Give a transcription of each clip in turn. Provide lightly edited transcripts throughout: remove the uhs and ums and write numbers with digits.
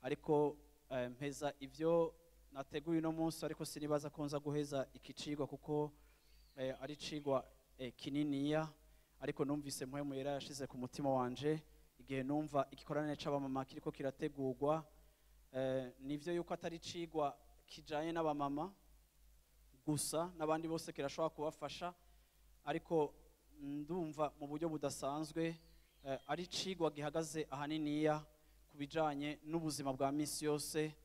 Ariko mpeza ivyo nateguye uno munsi, ariko sinibaza ko nza guheza ikicigwa kuko ari cigwa kininiya, ariko numvise Mpwemu Yera yashize ku mutima wanje igihe numva igikorane c'abamama kiriko kirategurwa. Nivyo yuko atari cigwa kijanye n'abamama gusa, n'abandi bose kirashobora kubafasha, ariko ndumva mu buryo budasanzwe ari cigwa gihagaze ahaniniya kubijanye n'ubuzima bwa misi yose,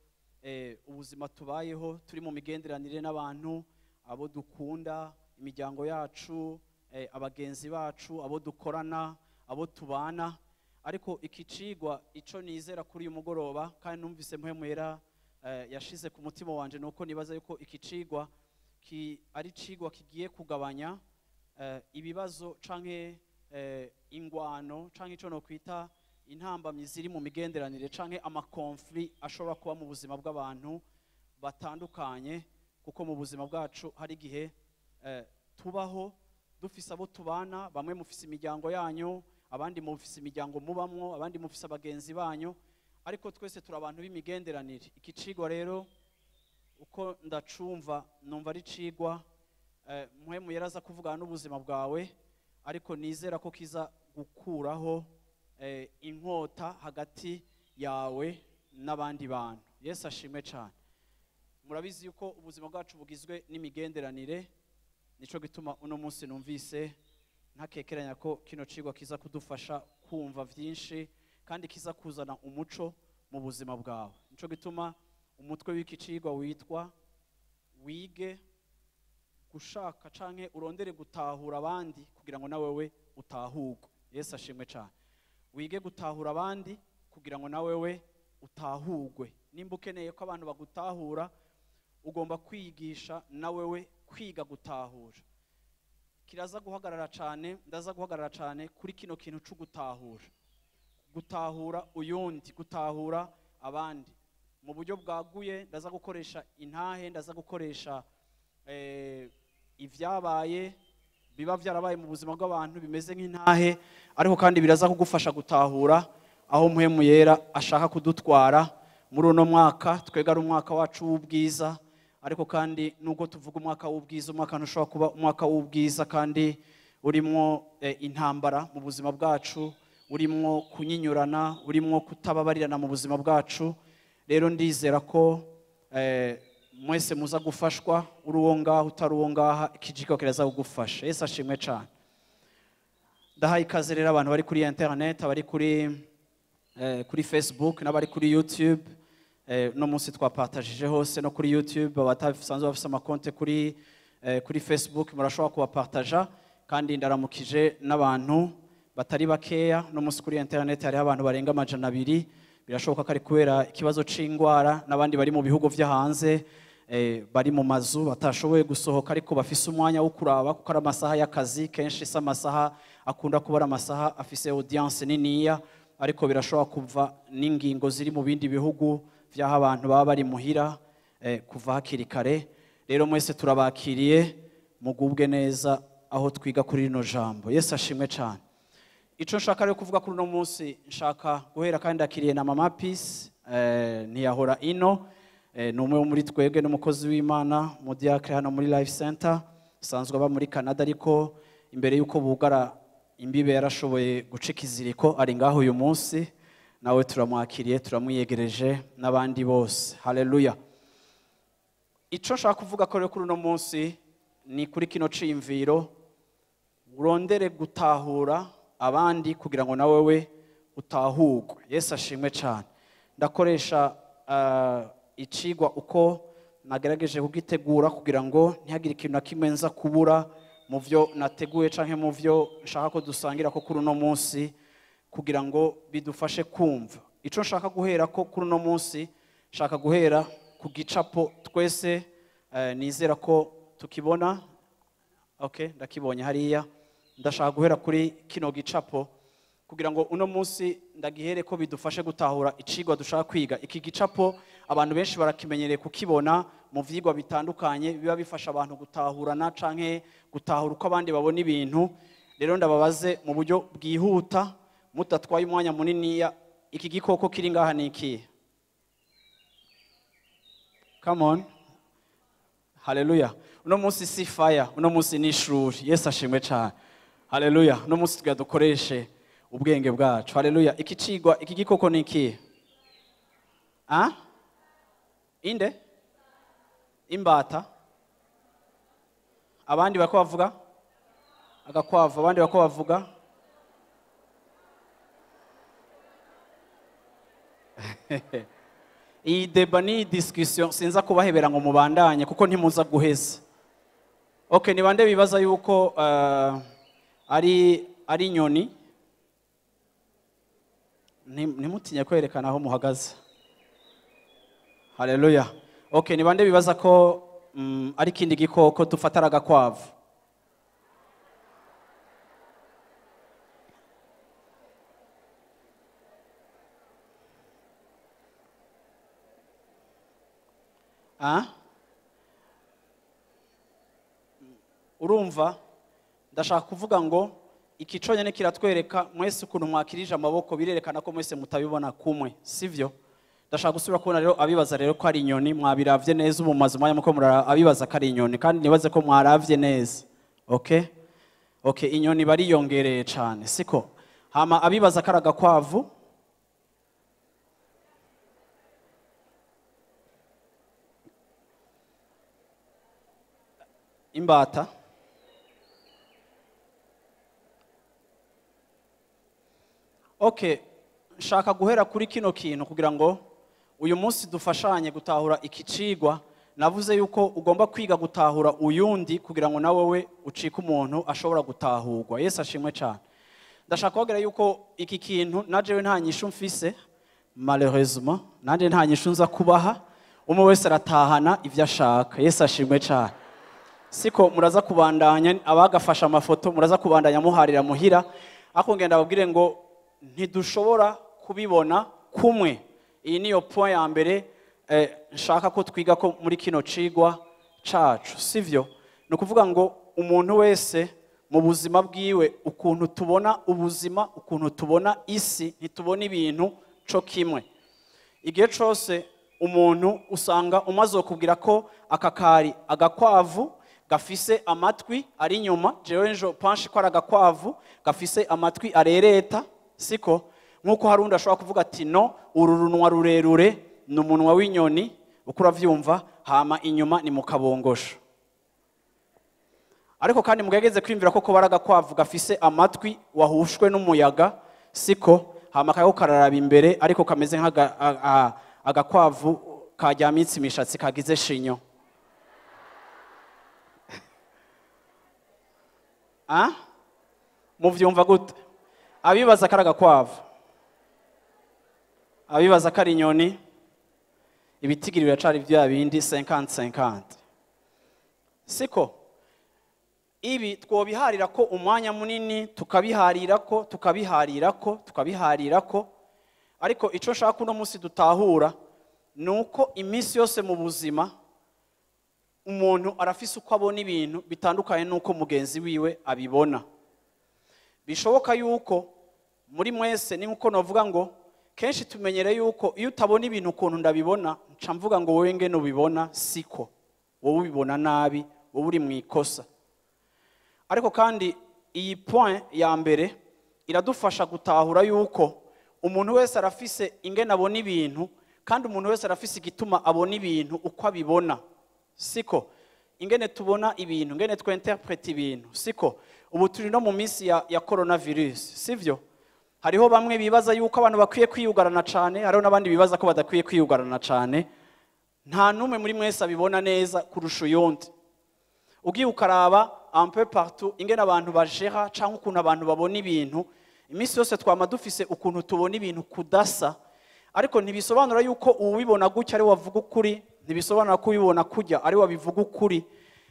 ubuzima tubayeho turi mu migenderanire n'abantu, abo dukunda, imiryango yacu, abagenzi bacu, abo dukorana, abo tubana. Ariko iki cigwa ico nizera kuri uyu mugoroba kandi numvise Mpwemu Yera yashize ku mutima wanje, nuko nibaza yuko iki cigwa ari cigwa kigiye kugabanya ibibazo canke ingwano canke ico no kwita intambamyi ziri mu migenderanire canke amakonfli ashobora kuba mu buzima bw'abantu batandukanye, kuko mu buzima bwacu hari igihe tubaho dufise abo tubana, bamwe mufise imiryango yanyu, abandi mufise imiryango mubamwo, abandi mufise abagenzi banyu, ariko twese turi abantu b'imigenderanire. Iki cigwa rero uko ndacumva numva ari cigwa Mpwemu Yera aza kuvugana n'ubuzima bwawe, ariko nizera ko kiza gukuraho inkota hagati yawe n'abandi bantu. Yesu ashimwe cyane. Murabizi yuko ubuzima bwacu bugizwe n'imigenderanire, nico gituma uno munsi numvise ntakekeranya ko kino cigwa kiza kudufasha kumva vyinshi kandi kiza kuzana umuco mu buzima bwawe. Nico gituma umutwe w'iki cigwa witwa wige gushaka canke urondere gutahura abandi kugira ngo nawewe utahurwe. Yesu ashimwe cyane. Wige gutahura abandi kugira ngo nawewe utahurwe. Nimba ukeneye ko abantu bagutahura, ugomba kwigisha nawewe kwiga gutahura. Kiraza guhagarara cyane, ndaza guhagarara cyane kuri kino kintu cyo gutahura. Gutahura uyundi, gutahura abandi. Mu buryo bwaguye ndaza gukoresha intahe, ndaza gukoresha ivyabaye biba vyarabaye mu buzima bw'abantu bimeze nk'intahe, ariko kandi biraza kugufasha gutahura aho Mpwemu Yera ashaka kudutwara muri uno mwaka. Twega ari umwaka wacu w'ubwiza, ariko kandi nubwo tuvuga umwaka w'ubwiza, umwaka ntushobora kuba umwaka w'ubwiza kandi urimwo intambara mu buzima bwacu, urimwo kunyinyurana, urimwo kutababarirana mu buzima bwacu. Rero ndizera ko mwese muza gufashwa, uri uwo ngaha utari uwo ngaha, ikijiko kiraza kugufasha. Yesu ashimwe cyane. Ndahaye ikaze rero abantu bari kuri internet, abari kuri Facebook n'abari kuri YouTube. No munsi twapartagije hose no kuri YouTube, abatasanzwe bafise amakonte kuri Facebook murashobora kubapartaja, kandi ndaramukije n'abantu batari bakeya. No munsi kuri internet hariho abantu barenga 200, birashoboka ko ari kubera ikibazo c'ingwara, n'abandi bari mu bihugu vyo hanze, bari mu mazu batashoboye gusohoka, ariko bafise umwanya wo kuraba kuko ari amasaha y'akazi. Kenshi si amasaha akunda kuba ari amasaha afise audience niniya, ariko birashobora kuva n'ingingo ziri mu bindi bihugu vy'aho abantu baba bari muhira kuva hakiri kare. Rero mwese turabakiriye, mugubwe neza aho twiga kuri rino jambo. Yesu ashimwe cyane. Ico nshaka rero kuvuga kuri uno munsi, nshaka guhera kandi ndakiriye na Mama Peace, ntiyahora ino, ni umwe muri twebwe n'umukozi w'Imana, umudiakre hano muri Life Center, asanzwe aba muri Canada, ariko imbere yuko bugara imbibe yarashoboye guca ikiziriko, ari ngaho uyu munsi, nawe turamwakiriye, turamwiyegereje n'abandi bose. Haleluya. Ico nshaka kuvuga ko rero kuri uno munsi ni kuri kino ciyumviro, urondere gutahura abandi kugira ngo nawewe utahurwe. Yesu ashimwe cyane. Ndakoresha icigwa uko nagerageje kugitegura kugira ngo ntihagire ikintu na kimwe nza kubura mu byo nateguye canke mu byo nshaka ko dusangira ko kuri uno munsi, kugira ngo bidufashe kumva ico nshaka guhera ko kuri uno munsi. Nshaka guhera ku gicapo twese, nizera ko tukibona. Okay, ndakibonye hariya. Ndashaka guhera kuri kino gicapo kugira ngo uno munsi ndagihere ko bidufashe gutahura icigwa dushaka kwiga. Iki gicapo abantu benshi barakimenyereye kukibona mu vyigwa bitandukanye biba bifasha abantu gutahurana canke gutahura uko abandi babona ibintu. Rero ndababaze mu buryo bwihuta mutatwaye umwanya muniniya, iki gikoko kiri ngaha ni iki? Come on. Haleluya. Uno munsi si fire, uno munsi ni ishuri. Yesu ashimwe cyane. Haleluya. Uno munsi tugira dukoreshe ubwenge bwacu. Haleluya. Iki cigwa, iki gikoko ni iki? Ah? Inde? Imbata. Abandi bako bavuga? Agakwavu. Abandi bako bavuga? Iyi deba ni discussion sinza kubahebera ngo mubandanye kuko ntimuza guheza. Okay, ni bande bibaza yuko ari inyoni? Ntimutinye kwerekana aho muhagaze. Haleluya. Okay, ni bande bibaza ko ari kindi gikoko dufatara agakwavu? Ah? Urumva ndashaka kuvuga ngo iki conyene kiratwereka mwese ukuntu mwakirije amaboko, birerekana ko mwese mutabibona kumwe, sivyo? Ndashaka gusubira kubona rero abibaza rero ko ari inyoni, mwabiravye neza ubu mazu mwanya muko murara abibaza ko ari inyoni, kandi nibaze ko mwaravye neza. Okay? Okay, inyoni bariyongereye cane, siko? Hama abibaza ko ari agakwavu? Imbata. Okay, nshaka guhera kuri kino kintu kugira ngo uyu munsi dufashanye gutahura iki cigwa. Navuze yuko ugomba kwiga gutahura uyundi kugira ngo nawe we ucike umuntu ashobora gutahurwa. Yesu ashimwe cyane. Ndashaka kubabwira yuko iki kintu najewe nta nyishu mfise, malheureusement nanje nta nyishu nza kubaha. Umwe wese aratahana ivyo ashaka. Yesu ashimwe cyane. Siko muraza kubandanya abagafasha amafoto, muraza kubandanya muharira muhira, ako ngenda babwire ngo ntidushobora kubibona kumwe. Iyi niyo point ya mbere nshaka ko twiga ko muri kino cigwa cacu, sivyo? Ni ukuvuga ngo umuntu wese mu buzima bwiwe, ukuntu tubona ubuzima, ukuntu tubona isi, ntitubona ibintu co kimwe. Igihe cose umuntu usanga umaze kubwira ko akakari agakwavu gafise amatwi ari inyuma, jewe njo panshi ko ari agakwavu gafise amatwi arereta, siko? Nkuko hari undi ashobora kuvuga ati no, uru runwa rurerure ni umunwa w'inyoni, uko uravyumva, hama inyuma ni mu kabongosho. Ariko kandi mugegeze kwimvira ko ko agakwavu gafise amatwi wahushwe n'umuyaga, siko? Hama kako kararaba imbere ariko kameze nka agakwavu kajyamitse imishatsi kagize shinyo. Ah? Muvyumva gute? Abibaza ko ari agakwavu, abibaza ko ari inyoni, ibitigiri biracari vya bindi 50-50. Siko? Ibi twobiharira ko umwanya munini, tukabiharirako, tukabiharirako, tukabiharirako, ariko ico nshaka uno munsi dutahura nuko iminsi yose mu buzima umuntu arafise uko abona ibintu bitandukanye nuko mugenzi wiwe abibona. Bishoboka yuko muri mwese ni nkuko novuga ngo kenshi tumenyere yuko iyo utabona ibintu ukuntu ndabibona, nca mvuga ngo wowe ngene ubibona siko, wowe ubibona nabi, wowe uri mu ikosa. Ariko kandi iyi point ya mbere iradufasha gutahura yuko umuntu wese arafise ingene abona ibintu, kandi umuntu wese arafise igituma abona ibintu uko abibona, siko? Ingene tubona ibintu, ingene twinterprete ibintu, siko? Ubu turi no mu minsi ya coronavirus, sivyo? Hariho bamwe bibaza yuko abantu bakwiye kwiyugarana cane, hariho n'abandi bibaza ko badakwiye kwiyugarana cane. Nta numwe muri mwese abibona neza kurusha uyundi. Ugiye ukaraba un peu partout ingene abantu bajera cyangwa ukuntu abantu babona ibintu. Iminsi yose twama dufise ukuntu tubona ibintu kudasa, ariko ntibisobanura yuko uwubibona gutya ari wavuga ukuri, ntibisobanura ko ubibona kujya ari wabivuga ukuri.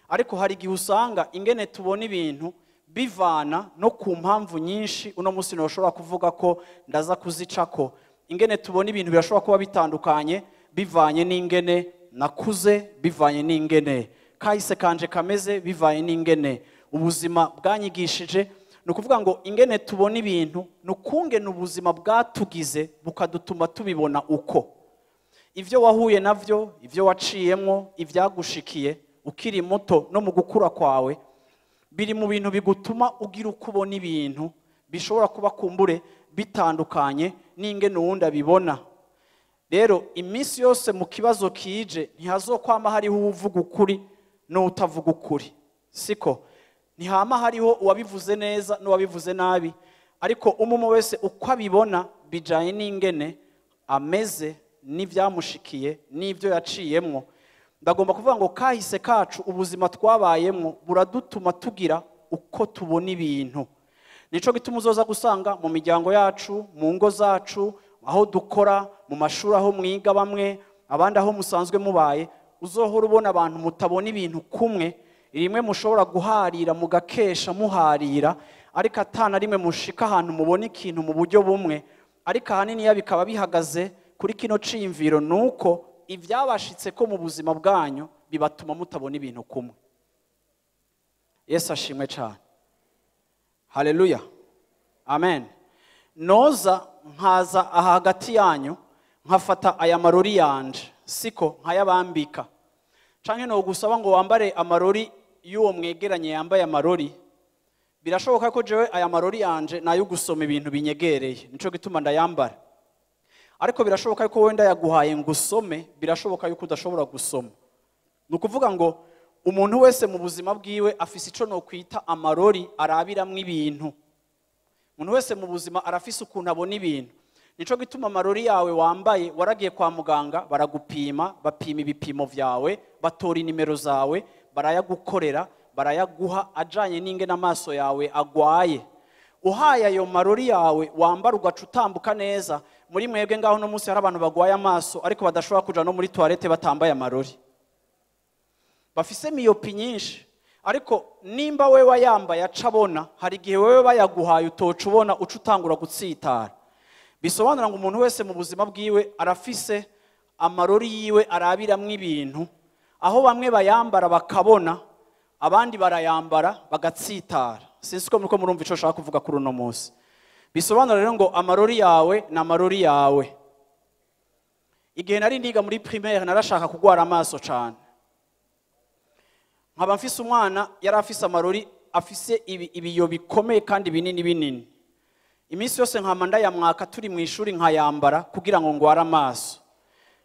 Ariko hari igihe usanga ingene tubona ibintu bivana no ku mpamvu nyinshi. Uno munsi ntushobora kuvuga ko ndaza kuzicako. Ingene tubona ibintu birashobora kuba bitandukanye bivanye n'ingene nakuze, bivanye n'ingene kahise kanje kameze, bivanye n'ingene ubuzima bwanyigishije. Ni ukuvuga ngo ingene tubona ibintu ni ukungene ubuzima bwatugize bukadutuma tubibona uko. Ibyo wahuye navyo, ibyo waciyemwo, ibyagushikiye ukiri muto no mu gukura kwawe, biri mu bintu bigutuma ugira uko ubona ibintu bishobora kuba kumbure bitandukanye n'ingene uwundi abibona. Rero iminsi yose mu kibazo kije ntihazokwama hariho uwuvuga ukuri n'utavuga ukuri, siko? Ntihama hariho uwabivuze neza n'uwabivuze nabi, ariko umwe wese uko abibona bijanye n'ingene ameze n'ivyamushikiye n'ivyo yaciyemwo. Ndagomba kuvuga ngo kahise kacu, ubuzima twabayemwo, buradutuma tugira uko tubona ibintu. Nico gituma uzoza gusanga mu miryango yacu, mu ngo zacu, aho dukora, mu mashuri aho mwiga bamwe, abandi aho musanzwe mubaye, uzohora ubona abantu mutabona ibintu kumwe. Rimwe mushobora guharira mugakesha muharira, ariko atana rimwe mushika ahantu mubona ikintu mu buryo bumwe. Ariko ahanini ya bikaba bihagaze kuri kino ciyumviro, nuko ibyabashitse ko mu buzima bwanyu bibatuma mutabona ibintu kumwe. Yesu ashimwe cyane. Haleluya, amen. Noza nkaza aha hagati yanyu nkafata aya marori yanje, siko, nkayabambika, canke no gusaba ngo wambare amarori y'uwo mwegeranye yambaye amarori, birashoboka ko jewe aya marori yanje nayo gusoma ibintu binyegereye, nico gituma ndayambara. Ariko birashoboka ko wenda yaguhaye ngo usome, birashoboka yuko udashobora gusoma. Ni ukuvuga ngo umuntu wese mu buzima bwiwe afise ico no kwita amarori arabiramwo ibintu. Umuntu wese mu buzima arafise ukuntu abona ibintu. Nico gituma amarori yawe wambaye, waragiye kwa muganga baragupima, bapima ibipimo vyawe, batora inimero zawe, barayagukorera, barayaguha ajanye n'ingene amaso yawe agwaye. Uhaye ayo marori yawe wambara ugaca utambuka neza. Muri mwebwe ngaho no munsi hari abantu bagwaye amaso ariko badashobora kuja no muri toilette batambaye amarori, bafise myopie nyinshi. Ariko nimba we wayambaye acabona, hari igihe wewe bayaguhaye utoca ubona, uca utangura gutsitara. Bisobanura ngo umuntu wese mu buzima bwiwe arafise amarori yiwe arabiramwo ibintu, aho bamwe bayambara bakabona, abandi barayambara bagatsitara. Sinzi ko muriko murumva ico nshaka kuvuga kuri uno munsi. Bisobanura rero ngo amarori yawe ni amarori yawe. Igihe nari ndiga muri primaire narashaka kugwara amaso cane. Nkaba mfise umwana yari afise amarori afise ibiyo bikomeye kandi binini binini. Iminsi yose nkama ndayamwaka turi mu ishuri nkayambara kugira ngo ngware amaso.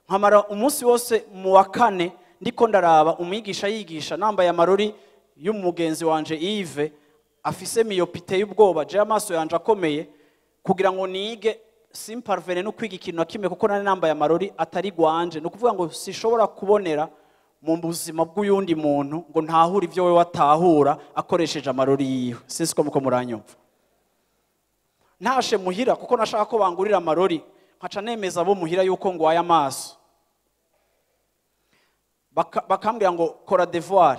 Nkamara umunsi wose mu wa kane ndiko ndaraba umwigisha yigisha nambaye amarori y'umugenzi wanje Yves afise myopie y'ubwoba, je amaso yanje akomeye, kugira ngo nige simparvene no kwiga ikintu na kimwe kuko nari nambaye amarori atari gwanje. Ni ukuvuga ngo sishobora kubonera mu buzima bw'uyundi muntu ngo ntahure ivyo we watahura akoresheje amarori yiwe. Sinzi ko muko muranyumva. Ntashe muhira kuko nashaka ko bangurira amarori, nkaca nemeza abo muhira yuko ngwaye amaso. Bakambwira ngo kora devoir,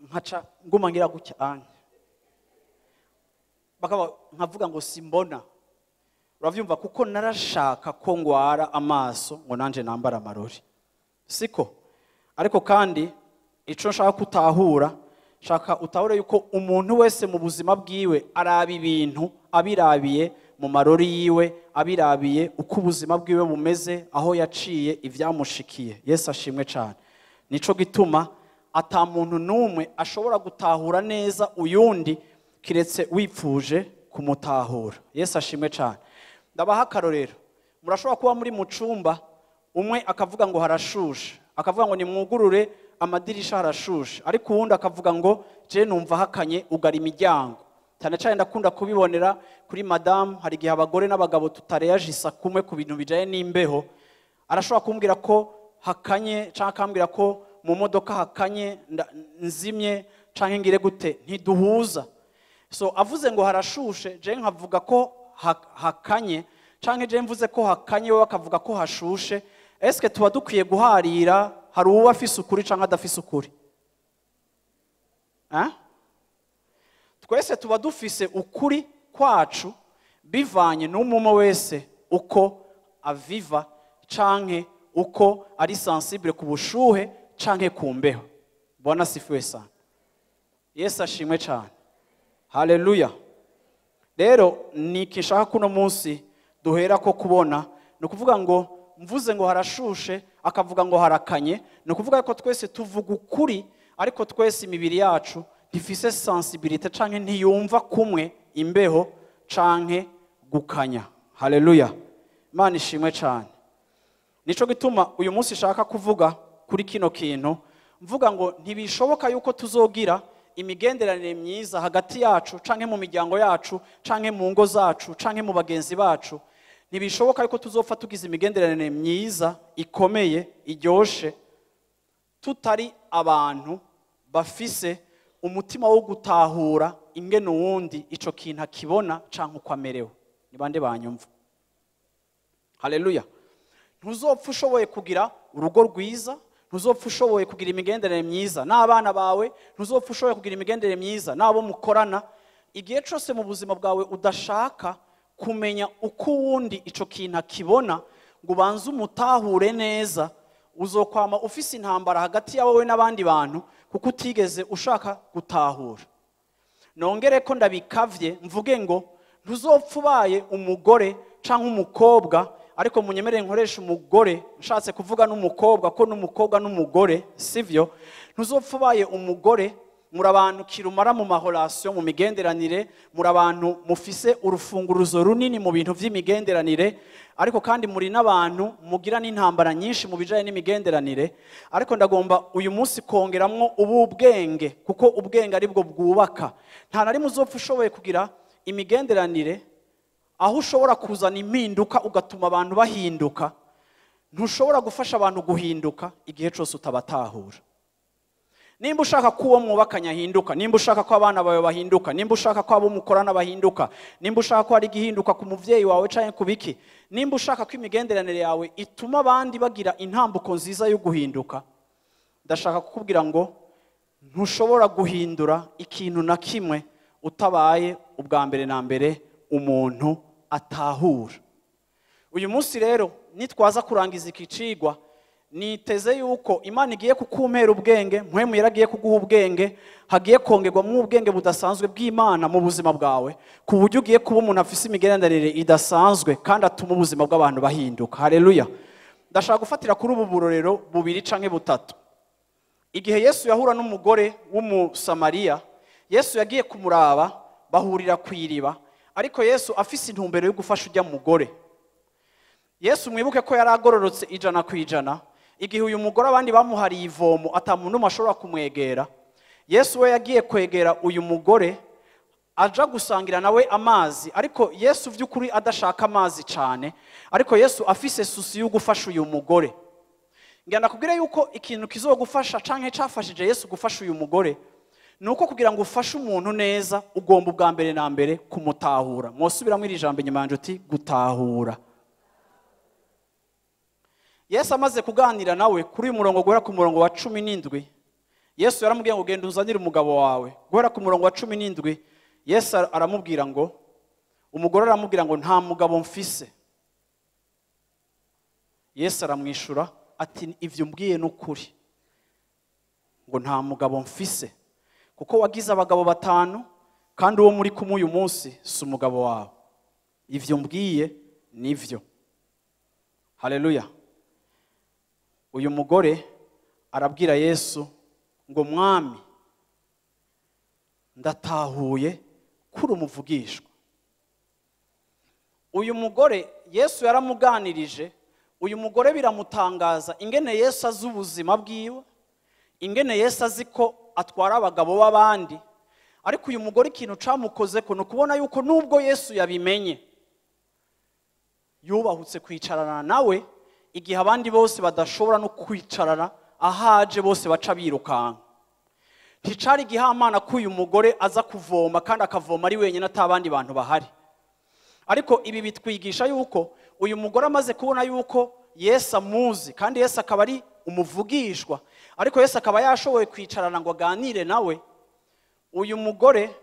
nkaca nguma ngira gutya anya, bakaba nkavuga ngo simbona. Uravyumva, kuko narashaka ko ngwara amaso ngo nanje nambara amarori, siko? Ariko kandi ico nshaka kutahura, shaka utahure yuko umuntu wese mu buzima bwiwe araba ibintu abirabiye mu marori yiwe, abirabiye uko ubuzima bwiwe bumeze, aho yaciye, ivyamushikiye. Yesu ashimwe cyane. Nico gituma ata muntu n'umwe ashobora gutahura neza uyundi kiretse wipfuje kumutahura. Yesu ashimwe cyane. Ndabaha akarorero. Murashobora kuba muri mu cumba, umwe akavuga ngo harashushe, akavuga ngo nimwugurure amadirisha harashushe, ariko uwundi akavuga ngo je numva hakanye, ugara imiryango. Cyane cyane ndakunda kubibonera kuri madamu, hari igihe abagore n'abagabo tutareyajisa kumwe ku bintu bijanye n'imbeho. Arashobora kumbwira ko hakanye, canke akambwira ko mu modoka hakanye, nzimye canke ngire gute, ntiduhuza. So avuze ngo harashushe, je nkavuga ko hakanye, canke je mvuze ko hakanye we akavuga ko hashushe, eske tuba dukwiye guharira hari uwo afise ukuri canke adafise ukuri? Twese tuba dufise ukuri kwacu bivanye n'umwe wese uko aviva canke uko ari sensible ku bushuhe canke ku mbeho. Bwana sifiwe sana. Yesu ashimwe cyane. Haleluya. Rero nikishaka kuno munsi duhera ko kubona, ni ukuvuga ngo mvuze ngo harashushe akavuga ngo harakanye, ni ukuvuga ko twese tuvuga ukuri, ariko twese imibiri yacu ntifise sensibilité canke ntiyumva kumwe imbeho canke gukanya. Haleluya. Imana ishimwe cyane. Nico gituma uyu munsi shaka kuvuga kuri kino kintu, mvuga ngo ntibishoboka yuko tuzogira imigenderanire myiza hagati yacu canke mu miryango yacu canke mu ngo zacu canke mu bagenzi bacu. Ntibishoboka yuko tuzopfa tugize imigenderanire myiza ikomeye iryoshe tutari abantu bafise umutima wo gutahura ingene uwundi ico kintu akibona canke uko amerewe. Ni bande banyumva? Haleluya. Ntuzopfa ushoboye kugira urugo rwiza, ntuzopfa ushoboye kugira imigenderanire myiza n'abana bawe, ntuzopfa ushoboye kugira imigenderanire myiza n'abo mukorana, igihe cyose mu buzima bwawe udashaka kumenya uko uwundi ico kintu akibona ngo ubanze umutahure neza, uzokwama ufise intambara hagati yawe n'abandi bantu kuko utigeze ushaka gutahura. Nongere ko ndabikavye mvuge ngo ntuzopfa ubaye umugore canke umukobwa, ariko munyemerere nkoresha umugore nshatse kuvuga n'umukobwa ko n'umukobwa n'umugore sivyo. Ntuzopfa ubaye umugore, muri abantu kirumara mu mahorasiyo, mu migenderanire, muri abantu mufise urufunguruzo runini mu bintu vy'imigenderanire, ariko kandi muri n'abantu mugira n'intambara nyinshi mu bijanye n'imigenderanire. Ariko ndagomba uyu munsi kongeramwo ubu ubwenge, kuko ubwenge ari bwo bwubaka. Nta na rimwe uzopfa ushoboye kugira imigenderanire aho ushobora kuzana impinduka ugatuma abantu bahinduka. Ntushobora gufasha abantu guhinduka igihe cyose utabatahura. Nimba ushaka ko uwo mwubakanye ahinduka, nimba ushaka ko abana bawe bahinduka, nimba ushaka ko abo mukorana bahinduka, nimba ushaka ko hari igihinduka ku muvyeyi wawe canke ku biki, nimba ushaka ko imigenderanire yawe ituma abandi bagira intambuko nziza yo guhinduka, ndashaka kukubwira ngo ntushobora guhindura ikintu na kimwe utabaye ubwa mbere na mbere umuntu atahura. Uyu munsi rero nitwaza kurangiza iki cigwa, niteze yuko Imana igiye kukumpera ubwenge, mpwemu yaragiye kuguha ubwenge, hagiye kongerwamo ubwenge budasanzwe bw'Imana mu buzima bwawe, ku buryo ugiye kuba umuntu afise imigenderanire idasanzwe kandi atuma ubuzima bw'abantu bahinduka. Haleluya. Ndashaka gufatira kuri ubu burorero bubiri canke butatu. Igihe Yesu yahura n'umugore w'Umusamariya, Yesu yagiye kumuraba, bahurira ku iriba, ariko Yesu afise intumbero yo gufasha ujya mugore. Yesu mwibuke ko yaragororotse 100%. Igihe uyu mugore abandi bamuhariye ivomo ata muntu n'umwe ashobora kumwegera, Yesu we yagiye kwegera uyu mugore aja gusangira nawe amazi, ariko Yesu vy'ukuri adashaka amazi cane, ariko Yesu afise susi yo gufasha uyu mugore. Ngira nakubwire yuko ikintu kizogufasha canke cafashije Yesu gufasha uyu mugore nuko kugira ngo ufashe umuntu neza ugomba ubwa mbere na mbere kumutahura. Mwosubiramwo iri jambo inyuma yanje uti gutahura. Yesu amaze kuganira nawe kuri uyu murongo guhera ku murongo wa 17, Yesu yaramubwiye ngo genda uzanire umugabo wawe. Guhera ku murongo wa 17, Yesu aramubwira ngo, umugore aramubwira ngo nta mugabo mfise. Yesu aramwishura ati ivyo mbwiye n'ukuri, ngo nta mugabo mfise, kuko wagize abagabo 5 kandi uwo muri kumwe uyu munsi si umugabo wawe. Ivyo mbwiye nivyo. Haleluya. Uyu mugore arabwira Yesu ngo mwami, ndatahuye kuri umuvugishwa. Uyu mugore Yesu yaramuganirije, uyu mugore biramutangaza ingene Yesu azi ubuzima bwiwe, ingene Yesu azi ko atwara abagabo b'abandi. Ariko uyu mugore ikintu camukoze ko ni ukubona yuko nubwo Yesu yabimenye, yubahutse kwicarana nawe igihe abandi bose badashobora no kwicarana, ahaje bose baca birukanka. Nticari igihamana ko uyu mugore aza kuvoma kandi akavoma ari wenyine atabandi bantu bahari. Ariko ibi bitwigisha yuko uyu mugore amaze kubona yuko Yesu amuzi, kandi Yesu akaba ari umuvugishwa, ariko Yesu akaba yashoboye kwicarana ngo aganire nawe. Uyu mugore,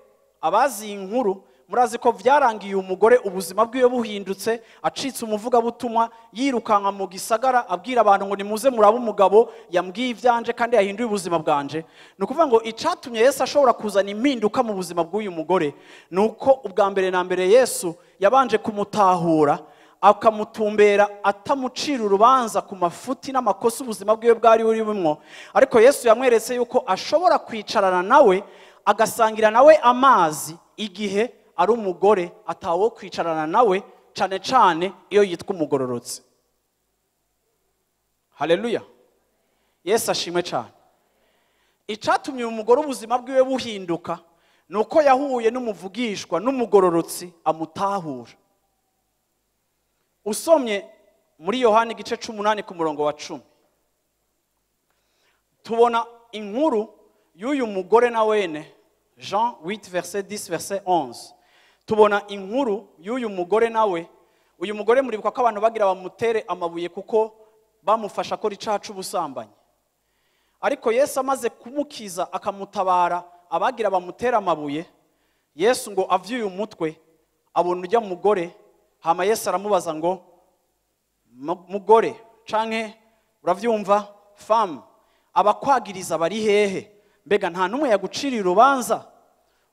abazi inkuru murazi ko byarangiye umugore ubuzima bwiwe buhindutse, acitse umuvugabutumwa, yirukanka mu gisagara abwira abantu ngo nimuze murabe umugabo yambwiye ivyanje kandi yahinduye ubuzima bwanje. Ni ukuvuga ngo icatumye Yesu ashobora kuzana impinduka mu buzima bw'uyu mugore ni uko ubwa mbere na mbere Yesu yabanje kumutahura, akamutumbera atamucira urubanza ku mafuti n'amakosa ubuzima bwiwe bwari burimwo. Ariko Yesu yamweretse yuko ashobora kwicarana nawe agasangira nawe amazi igihe ari umugore atawo kwicarana nawe, cane cane iyo yitwa umugororotsi. Haleluya, Yesu ashimwe cane. Icatumye uyu mugore ubuzima bwiwe buhinduka nuko yahuye n'umuvugishwa n'umugororotsi amutahura. Usomye muri Yohana igice c'umunani ku murongo wa 10, tubona inkuru y'uyu mugore na wene. Jean 8 verset 10 verset 11, tubona inkuru y'uyu mugore nawe. Uyu mugore muribuka ko abantu bagira bamutere amabuye kuko bamufasha akora icaha c'ubusambanyi, ariko Yesu amaze kumukiza akamutabara abagira bamutere amabuye, Yesu ngo avyuye umutwe abona ujya mugore. Hama Yesu aramubaza ngo mugore, canke uravyumva femme, abakwagiriza bari hehe? Mbega nta numwe yaguciriye urubanza?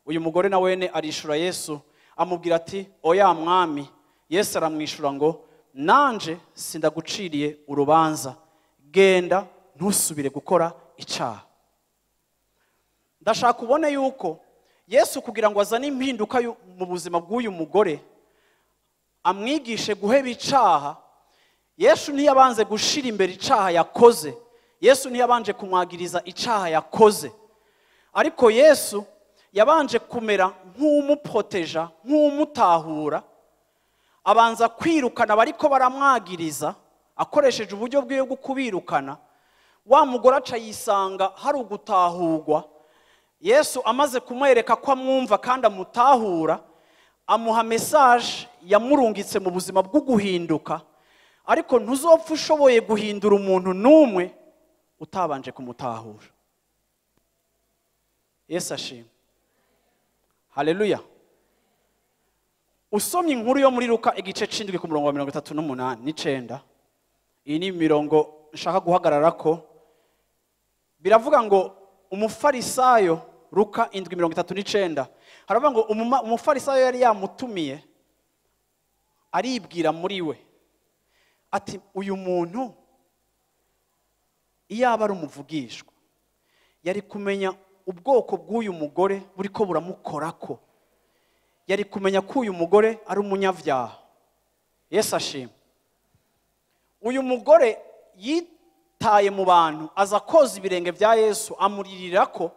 Uyu mugore na wene arishura Yesu amubwira ati oya mwami. Yesu aramwishura ngo nanje sindaguciriye urubanza, genda ntusubire gukora icaha. Ndashaka ubone yuko Yesu kugira ngo azane impinduka mu buzima bw'uyu mugore, amwigishe guheba icaha, Yesu ntiyabanze gushira imbere icaha yakoze, Yesu ntiyabanje kumwagiriza icaha yakoze, ariko Yesu yabanje kumera nk'umuproteja, nk'umutahura, abanza kwirukana bariko baramwagiriza akoresheje uburyo bwiwe bwo kubirukana. Wa mugore aca yisanga hari ugutahurwa. Yesu amaze kumwereka ko amwumva kandi amutahura, amuha message yamurungitse mu buzima bwo guhinduka. Ariko ntuzopfa ushoboye guhindura umuntu n'umwe utabanje kumutahura. Yesu ashimwe. Haleluya. Usomye inkuru yo muri Luka igice c'indwi ku murongo wa 38 n'icenda, iyi ni mirongo nshaka guhagararako. Biravuga ngo umufarisayo, Luka 7:39, haravuga ngo umufarisayo yari yamutumiye, aribwira muri we ati uyu muntu iyo aba ari umuvugishwa yari kumenya ubwoko bw'uyu mugore buriko buramukorako, yari kumenya ko uyu mugore ari umunyabyaha. Yesu ashimwe. Uyu mugore yitaye mu bantu, aza koza ibirenge bya Yesu amuririrako,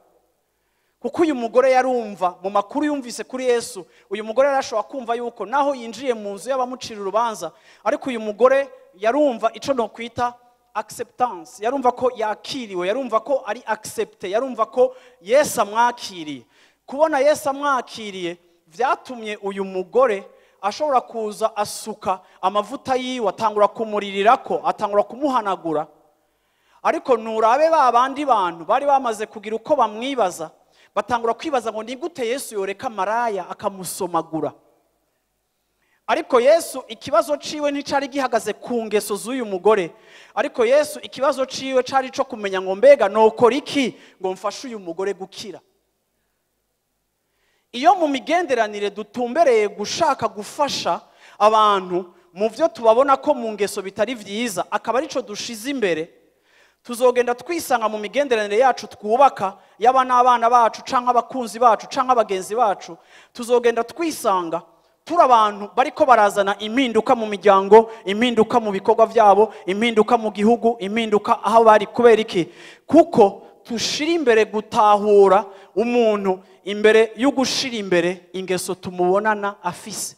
kuko uyu mugore yarumva mu makuru yumvise kuri Yesu. Uyu mugore yarashobora kumva yuko naho yinjiye mu nzu y'abamucira urubanza, ariko uyu mugore yarumva ico no kwita acceptance, yarumva ko yakiriwe, yarumva ko ari accepté, yarumva ko Yesu amwakiriye. Kubona Yesu amwakiriye vyatumye uyu mugore ashobora kuza asuka amavuta yiwe, atangura kumuririrako, atangura kumuhanagura. Ariko nurabe ba bandi bantu bari bamaze kugira uko bamwibaza, batangura kwibaza ngo ni gute Yesu yoreka maraya akamusomagura. Ariko Yesu ikibazo ciwe nticari gihagaze ku ngeso z'uyu mugore, ariko Yesu ikibazo ciwe cari co kumenya ngo mbega nokora iki ngo mfashe uyu mugore gukira. Iyo mu migenderanire dutumbereye gushaka gufasha abantu mu vyo tubabona ko mu ngeso bitari vyiza, akaba arico dushize imbere, tuzogenda twisanga mu migenderanire yacu twubaka, yaba n'abana bacu canke abakunzi bacu canke abagenzi bacu, tuzogenda twisanga turi abantu bariko barazana impinduka mu miryango, impinduka mu bikorwa vyabo, impinduka mu gihugu, impinduka aho bari. Kubera iki? Kuko tushira imbere gutahura umuntu imbere yo gushira imbere ingeso tumubonana afise.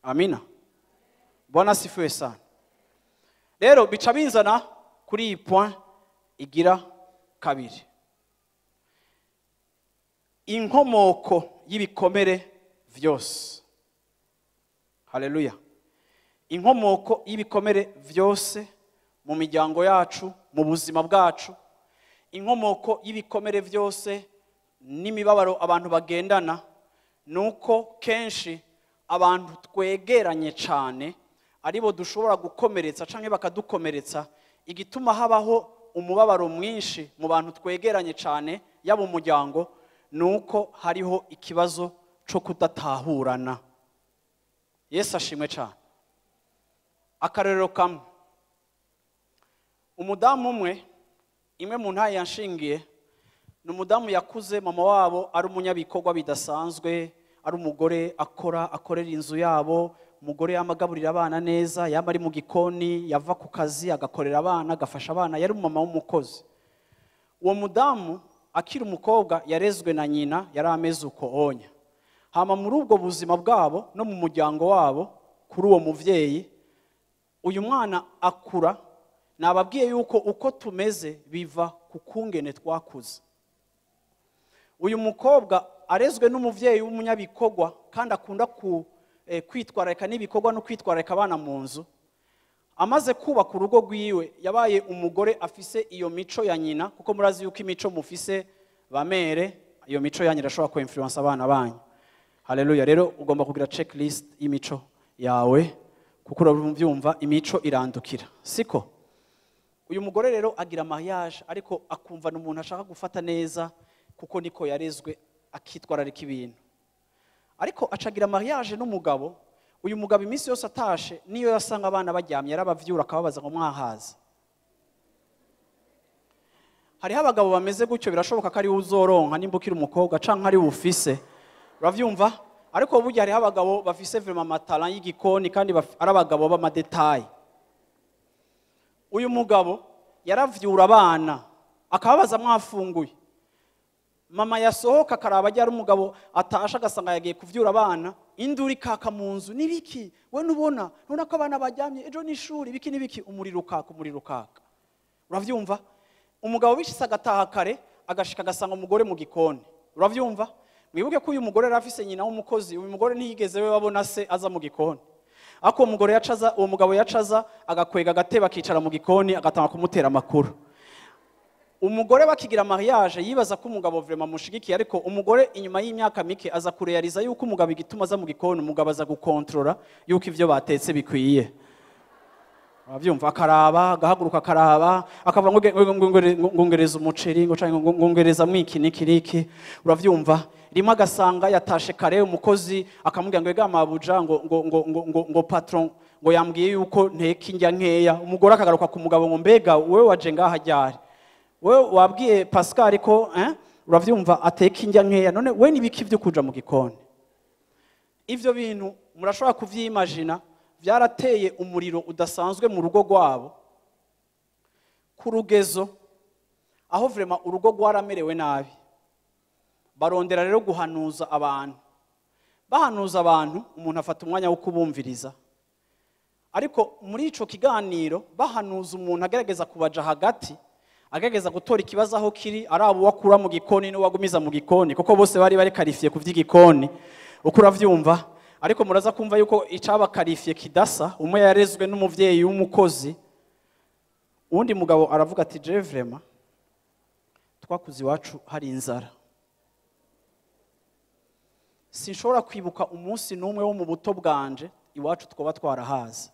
Amina. Bwana asifiwe sana. Rero bica binzana kuri iyi point Igira kabiri, inkomoko y'ibikomere vyose. Haleluya. Inkomoko y'ibikomere vyose mu miryango yacu, mu buzima bwacu, inkomoko y'ibikomere vyose n'imibabaro abantu bagendana, nuko kenshi abantu twegeranye cyane aribo dushobora gukomeretsa canke bakadukomeretsa. Igituma habaho umubabaro mwinshi mu bantu twegeranye cyane, yaba umuryango, nuko hariho ikibazo cyo kudatahurana. Yesu ashimwe cyane. Akarorero kamwe, umudamu umwe, imwe mu ntaye yanshingiye, ni umudamu yakuze mama wabo ari umunyabikorwa bidasanzwe, ari umugore akora, akorera inzu yabo, umugore yamagaburira abana neza, yaba ari mu gikoni, yava ku kazi agakorera abana, agafasha abana, yari umumama w'umukozi. Uwo mudamu akiri umukobwa yarezwe na nyina, yari ameze uko onya. Hama muri ubwo buzima bwabo no mu muryango wabo, kuri uwo muvyeyi, uyu mwana akura, nababwiye yuko uko tumeze biva ku kungene twakuze. Uyu mukobwa arezwe n'umuvyeyi w'umunyabikorwa kandi akunda kwitwararika n'ibikorwa no kwitwararika abana mu nzu. Amaze kubaka urugo rwiwe, yabaye umugore afise iyo mico ya nyina, kuko murazi yuko imico mufise bamere, iyo mico yanyu irashobora ku influence abana banyu. Haleluya. Rero ugomba kugira checklist y'imico yawe, kuko urabyumva imico irandukira, siko? Uyu mugore rero agira mariage, ariko akumva n'umuntu ashaka gufata neza, kuko niko yarezwe, akitwararika ibintu. Ariko acagira mariage n'umugabo. Uyu mugabo iminsi yose atashe, niyo yasanga abana baryamye yarabavyura akababaza ngo mwahaze. Hariho abagabo bameze gutyo, birashoboka ko ari uzoronka nimba ukiri umukobwa canke ari ufise, uravyumva? Ariko burya hariho abagabo bafise vraiment amatara y'igikoni kandi ari abagabo b'amadetail. Uyu mugabo yaravyura abana akababaza mwafunguye. Mama yasohoka akaraba ajya ari umugabo atasha agasanga yagiye kuvyura abana, induru ikaka mu nzu, nibiki we nubona nubona ko abana baryamye, ejo n'ishuri, biki nibiki, umuriro ukaka, umuriro ukaka. Uravyumva? Umugabo bishitse agataha kare, agashika agasanga umugore mu gikoni. Uravyumva? Mwibuke ko uyu mugore yari afise nyina w'umukozi, uyu mugore ntiyigeze we babona se aza mu gikoni. Ariko uwo mugore yacaza, uwo mugabo yacaza agakwega agatebe akicara mu gikoni agatanga kumutera amakuru. Umugore bakigira mariage yibaza ko umugabo vraiment amushigikiye, ariko umugore inyuma y'imyaka mike aza kurealiza yuko umugabo igituma aza mu gikoni, umugabo aza gukontrola yuko ivyo batetse bikwiye. Uravyumva? Akaraba, agahaguruka akaraba, akava ngo ngongereza umuceri, ngo canke ngongereza mwiki niki niki. Uravyumva? Rimwe agasanga yatashe kare, umukozi akamubwira ngo ega mabuja, ngo ngo ngo ngo ngo ngo patron ngo yambwiye yuko nteka indya nkeya. Umugore akagaruka ku mugabo ngo mbega wewe waje ngaha ryari? Wewe wabwiye Pascal ko uravyumva ateka indya nkeya, none we nibiki vyo kuja mu gikoni? Ivyo bintu murashobora kuvyimagina, vyarateye umuriro udasanzwe mu rugo rwabo, ku rugezo aho vraiment urugo rwaramerewe nabi. Barondera rero guhanuza abantu, bahanuza abantu, umuntu afata umwanya wo kubumviriza. Ariko muri ico kiganiro bahanuza umuntu agerageza kubaja hagati, agerageza gutora ikibazo aho kiri, araba uwakura mu gikoni n'uwagumiza mu gikoni, kuko bose bari bari qualifié ku vy'igikoni, uko uravyumva. Ariko muraza kumva yuko icaba qualifié kidasa, umwe yarezwe n'umuvyeyi w'umukozi, uwundi mugabo aravuga ati je vraiment twakuze iwacu hari inzara, sinshobora kwibuka umunsi n'umwe wo mu buto bwanje iwacu twoba twarahaze.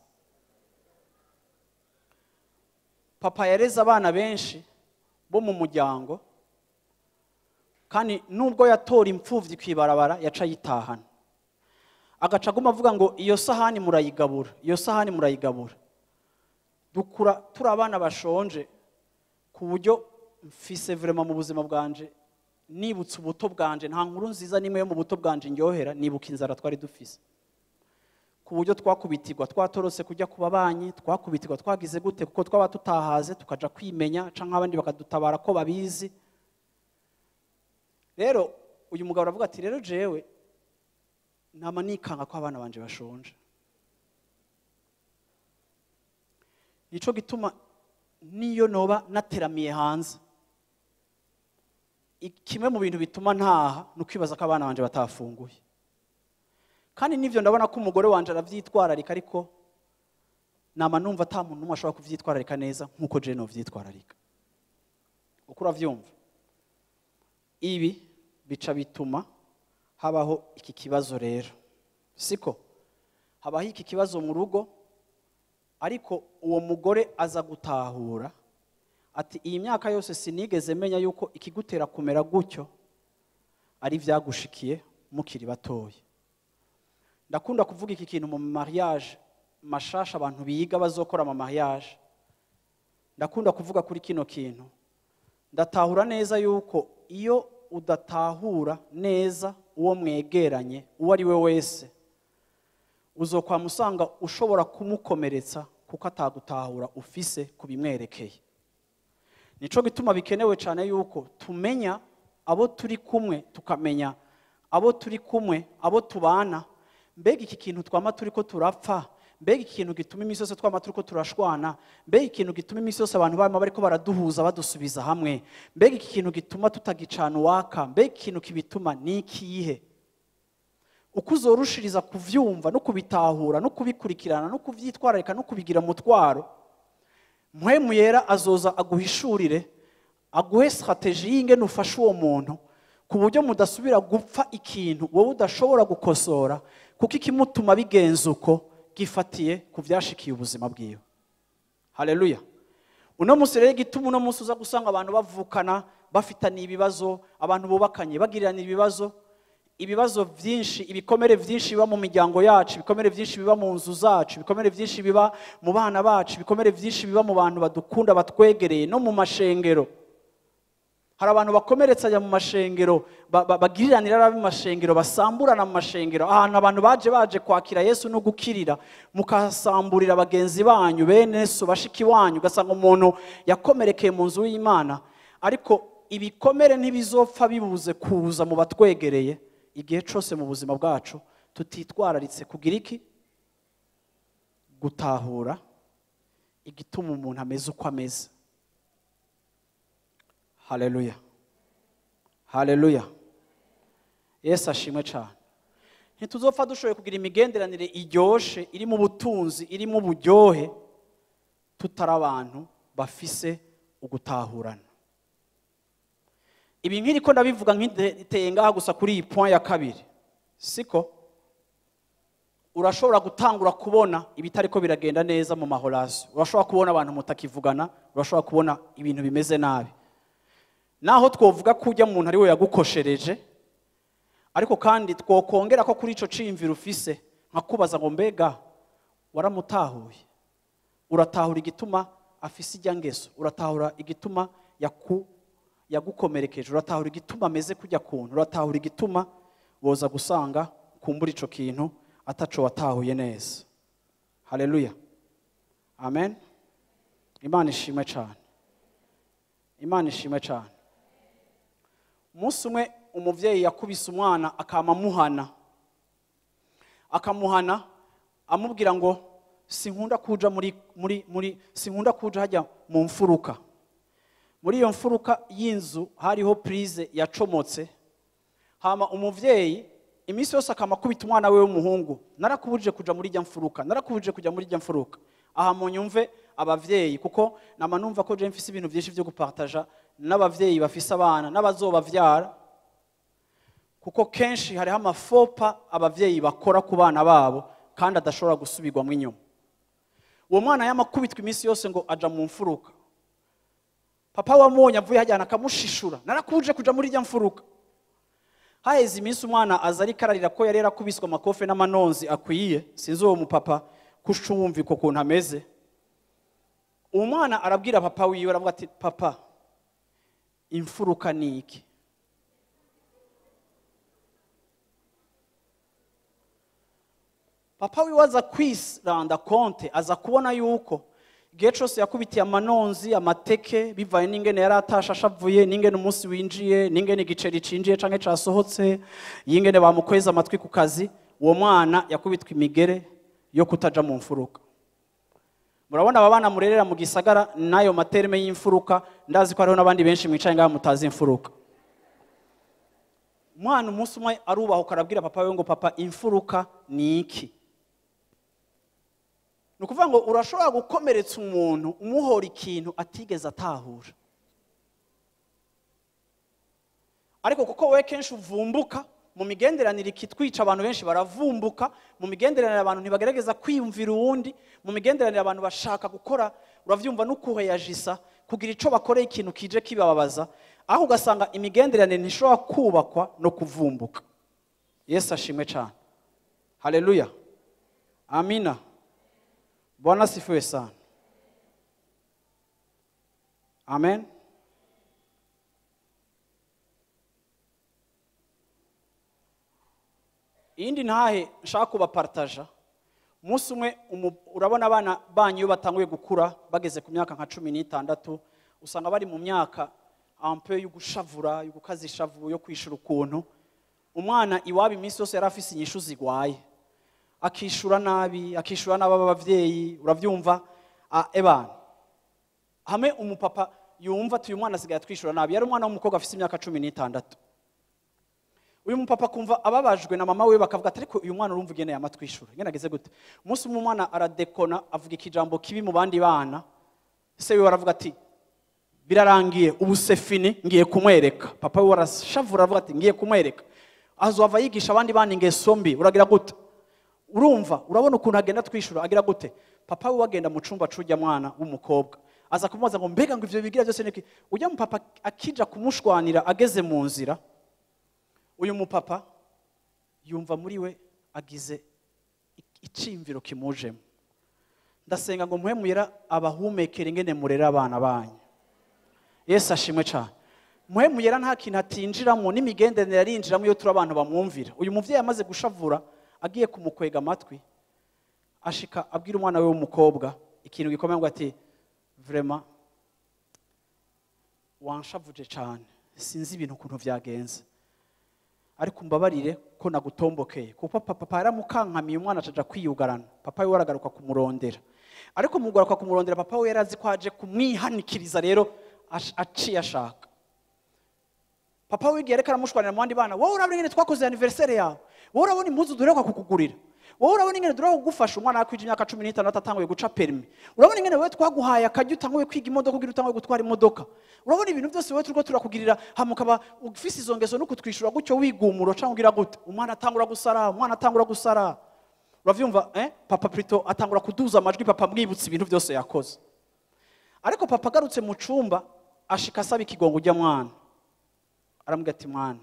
Papa yareze abana benshi bo mu muryango, kandi nubwo yatora imfuvyi kwibarabara yaca yitahana, agaca aguma avuga ngo iyo sahani murayigabura, iyo sahani murayigabura. Dukura turi abana bashonje, ku buryo mfise vraiment mu buzima bwanje nibutse ubuto bwanje, nta nkuru nziza nimwe yo mu buto bwanje ndyohera, nibuka inzara twari dufise, ku buryo twakubitirwa twatorose kujya ku babanyi, twakubitirwa twagize gute, kuko twaba tutahaze tukaja kwimenya canke abandi bakadutabara ko babizi. Rero uyu mugabo aravuga ati rero jewe nama nikanga ko abana banje bashonje, nico gituma Niyo noba nateramiye hanze, kimwe mu bintu bituma ntaha ni ukwibaza ko abana banje batafunguye. Kandi nivyo ndabona ko umugore wanje aravyitwararika, ariko nama numva ata muntu n'umwe ashobora kuvyitwararika neza nk'uko je novyitwararika. Uko uravyumva, ibi bica bituma habaho iki kibazo rero, siko? Habaho iki kibazo mu rugo, ariko uwo mugore aza gutahura ati iyi myaka yose sinigeze menya yuko ikigutera kumera gutyo ari vyagushikiye mukiri batoya. Ndakunda kuvuga iki kintu mu mariage mashasha, abantu biga bazokora ama mariage. Ndakunda kuvuga kuri kino kintu. Ndatahura neza yuko iyo udatahura neza uwo mwegeranye uwo ari we wese, uzokwamusanga ushobora kumukomeretsa kuko atagutahura ufise kubimwerekeye. Nico gituma bikenewe cyane yuko tumenya abo turi kumwe, tukamenya abo turi kumwe, abo tubana. Mbega iki kintu twama turiko turapfa, mbega ikintu gituma imisi yose twama turiko turashwana, mbega ikintu gituma imisi yose abantu bama bariko baraduhuza badusubiza hamwe, mbega iki kintu gituma tutagicana uwaka, mbega ikintu kibituma ni ikihe? Uko uzorushiriza kuvyumva no kubitahura no kubikurikirana no kuvyitwararika no kubigira mutwaro, Mpwemu Yera azoza aguhishurire, aguhe strategie y'ingene ufasha uwo muntu ku buryo mudasubira gupfa ikintu wowe udashobora gukosora, kuko ikimutuma bigenza uko gifatiye ku vyashikiye ubuzima bwiwe. Haleluya. Uno munsi rero igituma uno munsi uza gusanga abantu bavukana bafitaniye ibibazo, abantu bubakanye bagirirana ibibazo, ibibazo vyinshi, ibikomere vyinshi biba mu miryango yacu, ibikomere vyinshi biba mu nzu zacu, ibikomere vyinshi biba mu bana bacu, ibikomere vyinshi biba mu bantu badukunda batwegereye no mu mashengero. Hari abantu bakomeretsanya mu mashengero, bagiriranira nabi mu mashengero, basamburana mu mashengero, ahantu abantu baje kwakira Yesu no gukirira, mukasamburira bagenzi banyu, bene so, bashiki wanyu, ugasanga umuntu yakomerekeye mu nzu y'Imana, ariko ibikomere ntibizopfa bibuze kuza mu batwegereye igihe cose mu buzima bwacu tutitwararitse kugira iki? Gutahura igituma umuntu ameze uko ameze. Haleluya. Haleluya. Yesu ashimwe cyane. Ntituzopfa dushoboye kugira imigenderanire iryoshe, iri mu butunzi, iri mu buryohe, tutari abantu bafise ugutahurana. Ibi nkiriko ndabivuga nkiteye ngaha gusa kuri iyi point ya kabiri, siko? Urashobora gutangura kubona ibitariko biragenda neza mu mahorasi, urashobora kubona abantu mutakivugana, urashobora kubona ibintu bimeze nabi. Naho twovuga ko ujya umuntu ari we yagukoshereje, ariko kandi twokongera ko kuri ico ciyumviro ufise nkakubaza ngo mbega waramutahuye? Uratahura igituma afise ijya ngeso, uratahura igituma yagukomerekeje, uratahura igituma ameze kujya kuntu, uratahura igituma woza gusanga kumbura ico kintu ataco watahuye neza. Haleluya. Amen. Imana ishimwe cyane. Imana ishimwe cyane. Umunsi umwe umuvyeyi yakubise umwana akamamuhana, akamuhana amubwira ngo sinkunda kuja muri muri muri sinkunda kuja hajya mu mfuruka. Muri iyo mfuruka y'inzu hariho prise yacomotse. Hama umuvyeyi iminsi yose akamakubita umwana we w'umuhungu, narakubujije kuja muri ijya mfuruka, narakubujije kuja muri ijya mfuruka. Aha munyumve abavyeyi, kuko nama numva ko je mfise ibintu byinshi byo gupartaja n'abavyeyi bafise abana n'abazobavyara, kuko kenshi hariho amafopa abavyeyi bakora ku bana babo kandi adashobora gusubirwamo inyuma. Uwo mwana yamakubitwa iminsi yose ngo aja mu mfuruka. Papa wamubonye avuye hajyana akamushishura, narakubujije kuja muri ijya mfuruka. Haheze iminsi umwana aza ariko ararira ko yari yarakubiswe amakofe n'amanonzi akwiye, sinzi uwo mupapa kucumva ukuntu ameze. Uwo mwana arabwira papa wiwe, aravuga ati papa, imfuruka ni iki? Papa wiwe aza kwisiranda konte, aza kubona yuko igihe cose yakubitiye amanonzi amateke bivaye n'ingene yari atashashavuye, n'ingene umunsi winjiye, n'ingene igiceri cinjiye canke casohotse, y'ingene bamukweza amatwi ku kazi, uwo mwana yakubitwa imigere yo kutaja mu mfuruka. Murabona aba bana murerera mu gisagara n'ayo ma termes y'imfuruka, ndazi ko hariho n'abandi benshi mwicaye ngaha mutazi imfuruka. Umwana umunsi umwe arubahuka arabwira papa we ngo papa, imfuruka ni iki? Ni ukuvuga ngo urashobora gukomeretsa umuntu umuhora ikintu atigeze atahura, ariko kuko wowe kenshi uvumbuka mu migenderanire, ikitwica abantu benshi baravumbuka mu migenderanire, abantu ntibagerageza kwiyumvira uwundi mu migenderanire, abantu bashaka gukora, uravyumva, no kuheyajisa kugira ico bakoreye ikintu kije kibababaza, aho ugasanga imigenderanire ntishobora kubakwa no kuvumbuka. Yesu ashimwe cyane, haleluya, amina, Bwana asifiwe sana, amen. Iyindi ntahe nshaka kubapartaja, umunsi umwe urabona abana banyu iyo batanguye gukura bageze ku myaka nka 16, usanga bari mu myaka un peu yo gushavura, yo gukaza ishavu, yo kwishura ukuntu. Umwana iwabo iminsi yose yari afise inyishu zigwaye, akishura nabi, akishura nabi abavyeyi, uravyumva, ebana hamwe umupapa yumva ati uyu mwana asigaye atwishura nabi. Yari umwana w'umukobwa afise imyaka 16. Uyu mupapa kumva ababajwe na mama we, bakavuga ati ariko uyu mwana urumva ingene yamatwishura, ingene ageze gute? Umunsi umwe umwana aradekona avuga ikijambo kibi mu bandi bana, se wiwe aravuga ati birarangiye, ubu c'est fini, ngiye kumwereka. Papa we arashavura aravuga ati ngiye kumwereka, azova yigisha abandi bana ingeso mbi, uragira gute? Urumva, urabona ukuntu agenda twishura, agira gute? Papa we agenda mu cumba c'urya mwana w'umukobwa, aza kumubaza ngo mbega ngo ivyo bigira byose niki? Ujya mu papa akija kumushwanira, ageze mu nzira, uyu mupapa yumva muri we agize iciyumviro kimujemo. Ndasenga ngo muhe muyera abahumekere ingene murera abana banyu. Yesu ashimwe cyane. Muhe muyera nta kintu atinjiramo, n'imigenderanire arinjiramo iyo turi abantu bamwumvira. Uyu muvyeyi amaze gushavura agiye kumukwega amatwi, ashika abwira umwana we w'umukobwa ikintu gikomeye ngo ati vraiment wanshavuje cyane, sinzi ibintu ukuntu vyagenze, ariko mbabarire ko nagutombokeye, kuko papa yaramukankamiye umwana acaja kwiyugarana. Papa we aragaruka kumurondera, ariko mugaruka kumurondera papa we yarazi ko aje kumwihanikiriza, rero aciye ashaka. Papa we igihe ariko aramushwanira mu bandi bana, wowe urabona ingene twakoze anniversaire yawe, wowe urabona impuzu duheruka kukugurira, wowe urabona ingene duheruka kugufasha, umwana akwije imyaka 16 atanguye guca permis, urabona ingene wewe twaguhaye akajya utanguye kwiga imodoka kugira utanguye gutwara imodoka, urabona ibintu byose wewe turiko turakugirira, hama ukaba ufise izo ngeso no kutwishura gutyo wigumura cyangwa ugira gute? Umwana atangura gusara, umwana atangura gusara, uravyumva, Papa plutôt atangura kuduza amajwi, papa mwibutsa ibintu byose yakoze. Ariko papa agarutse mu cumba ashika asaba ikigongo ujya mwana, aramubwira ati mwana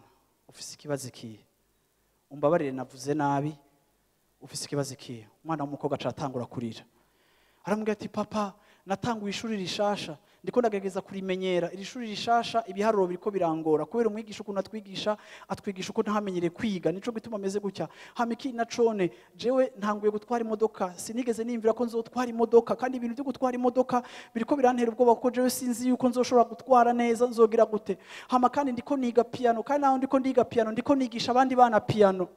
ufise ikibazo ikihe? Umbabarire navuze nabi, ufise ikibazo ikihe? Umwana w'umukobwa acatangura kurira, aramubwira ati papa natanguye ishuri rishasha, ndiko ndagerageza kurimenyera iri shuri rishasha, ibiharuro biriko birangora kubera umwigisha ukuntu atwigisha, atwigisha uko ntamenyereye kwiga, nico gituma ameze gutya. Hama iki nacone jewe ntanguye gutwara imodoka, sinigeze nimvira ko nzotwara imodoka, kandi ibintu byo gutwara imodoka biriko birantera ubwoba kuko jewe sinzi yuko nzoshobora gutwara neza, nzogira gute? Hama kandi ndiko niga piano, kandi naho ndiko ndiga piano ndiko nigisha abandi bana piano,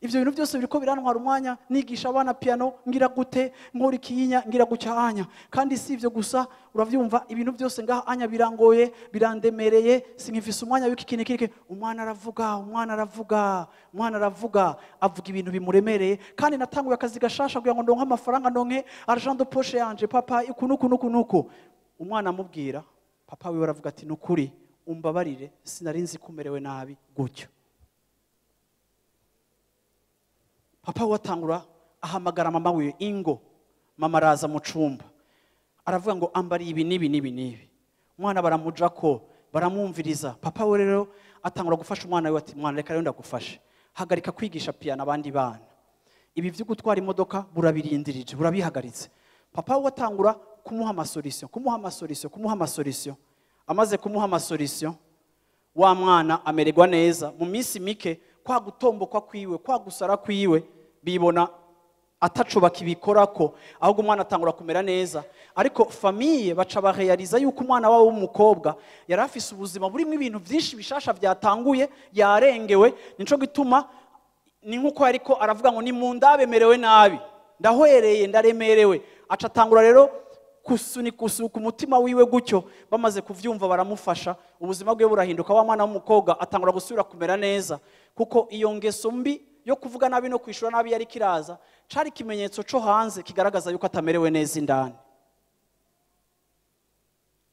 ivyo bintu byose biriko birantwara umwanya, nigisha abana piano, ngira gute, nkora ikiyinya, ngira gutya anya. Kandi si ivyo gusa, uravyumva, ibintu byose ngaha anya birangoye, birandemereye, sinkifise umwanya w'iki kintu kirike. Umwana aravuga, umwana aravuga, umwana aravuga, avuga ibintu bimuremereye. Kandi natanguye akazi gashasha kugira ngo ndonke amafaranga, ndonke argent de poche yanje, papa iku nuku nuku nuku. Umwana amubwira, papa wiwe aravuga ati nukuri umbabarire, sinari nzi ko umerewe nabi gutyo. Papa we atangura ahamagara mama wiwe ingo, mama araza mu cumba, aravuga ngo ambari ibi n'ibi n'ibi n'ibi. Umwana baramujako, baramwumviriza. Papa we rero atangura gufasha umwana we ati mwana reka rero ndagufashe, hagarika kwigisha piano abandi bana, ibi vyo gutwara imodoka burabirindirije, burabihagaritse. Papa we atangura kumuha amasolution, kumuha amasolution, kumuha amasolution. Amaze kumuha amasolution, wa mwana amererwa neza. Mu minsi mike kwa gutombokwa kwiwe, kwa gusara kwiwe, bibona ataco bakibikorako, ahubwo umwana atangura kumera neza. Ariko famille baca barealiza yuko umwana wabo w'umukobwa yari afise ubuzima burimo ibintu byinshi bishasha byatanguye, yarengewe. Nico gituma ni nkuko ariko aravuga ngo ni mu ndabemerewe nabi, ndahwereye, ndaremerewe. Aca atangura rero kusunika usuka umutima wiwe gutyo. Bamaze kuvyumva baramufasha, ubuzima bwe burahinduka. Wa mwana w'umukobwa atangura gusubira kumera neza, kuko iyo ngeso mbi yo kuvuga nabi no kwishura nabi yari kiraza cari ikimenyetso co hanze kigaragaza yuko atamerewe neza indani.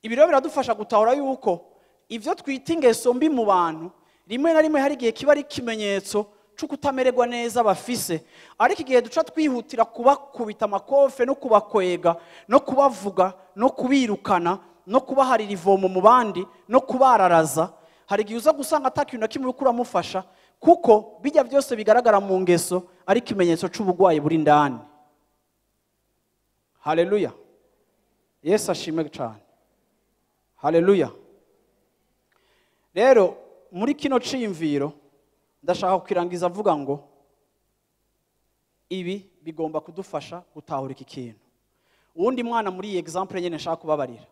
Ibi rero biradufasha gutahura yuko ivyo twita ingeso mbi mu bantu rimwe na rimwe hari igihe kiba ari ikimenyetso cyo kutamererwa neza bafise, ariko igihe duca twihutira kubakubita amakofe no kubakwega no kubavuga no kubirukana no kubaharira ivomo mu bandi no kubararaza, hari igihe uza gusanga atakintu na kimwe uriko uramufasha, kuko bijya byose bigaragara mu ngeso ari ikimenyetso c'ubugwayi buri ndani. Haleluya, Yesu ashimwe cyane. Haleluya. Rero muri kino ciyumviro ndashaka kukirangiza avuga ngo ibi bigomba kudufasha gutahura iki kintu. Uwundi mwana muri iyi example nyene nshaka kubabarira,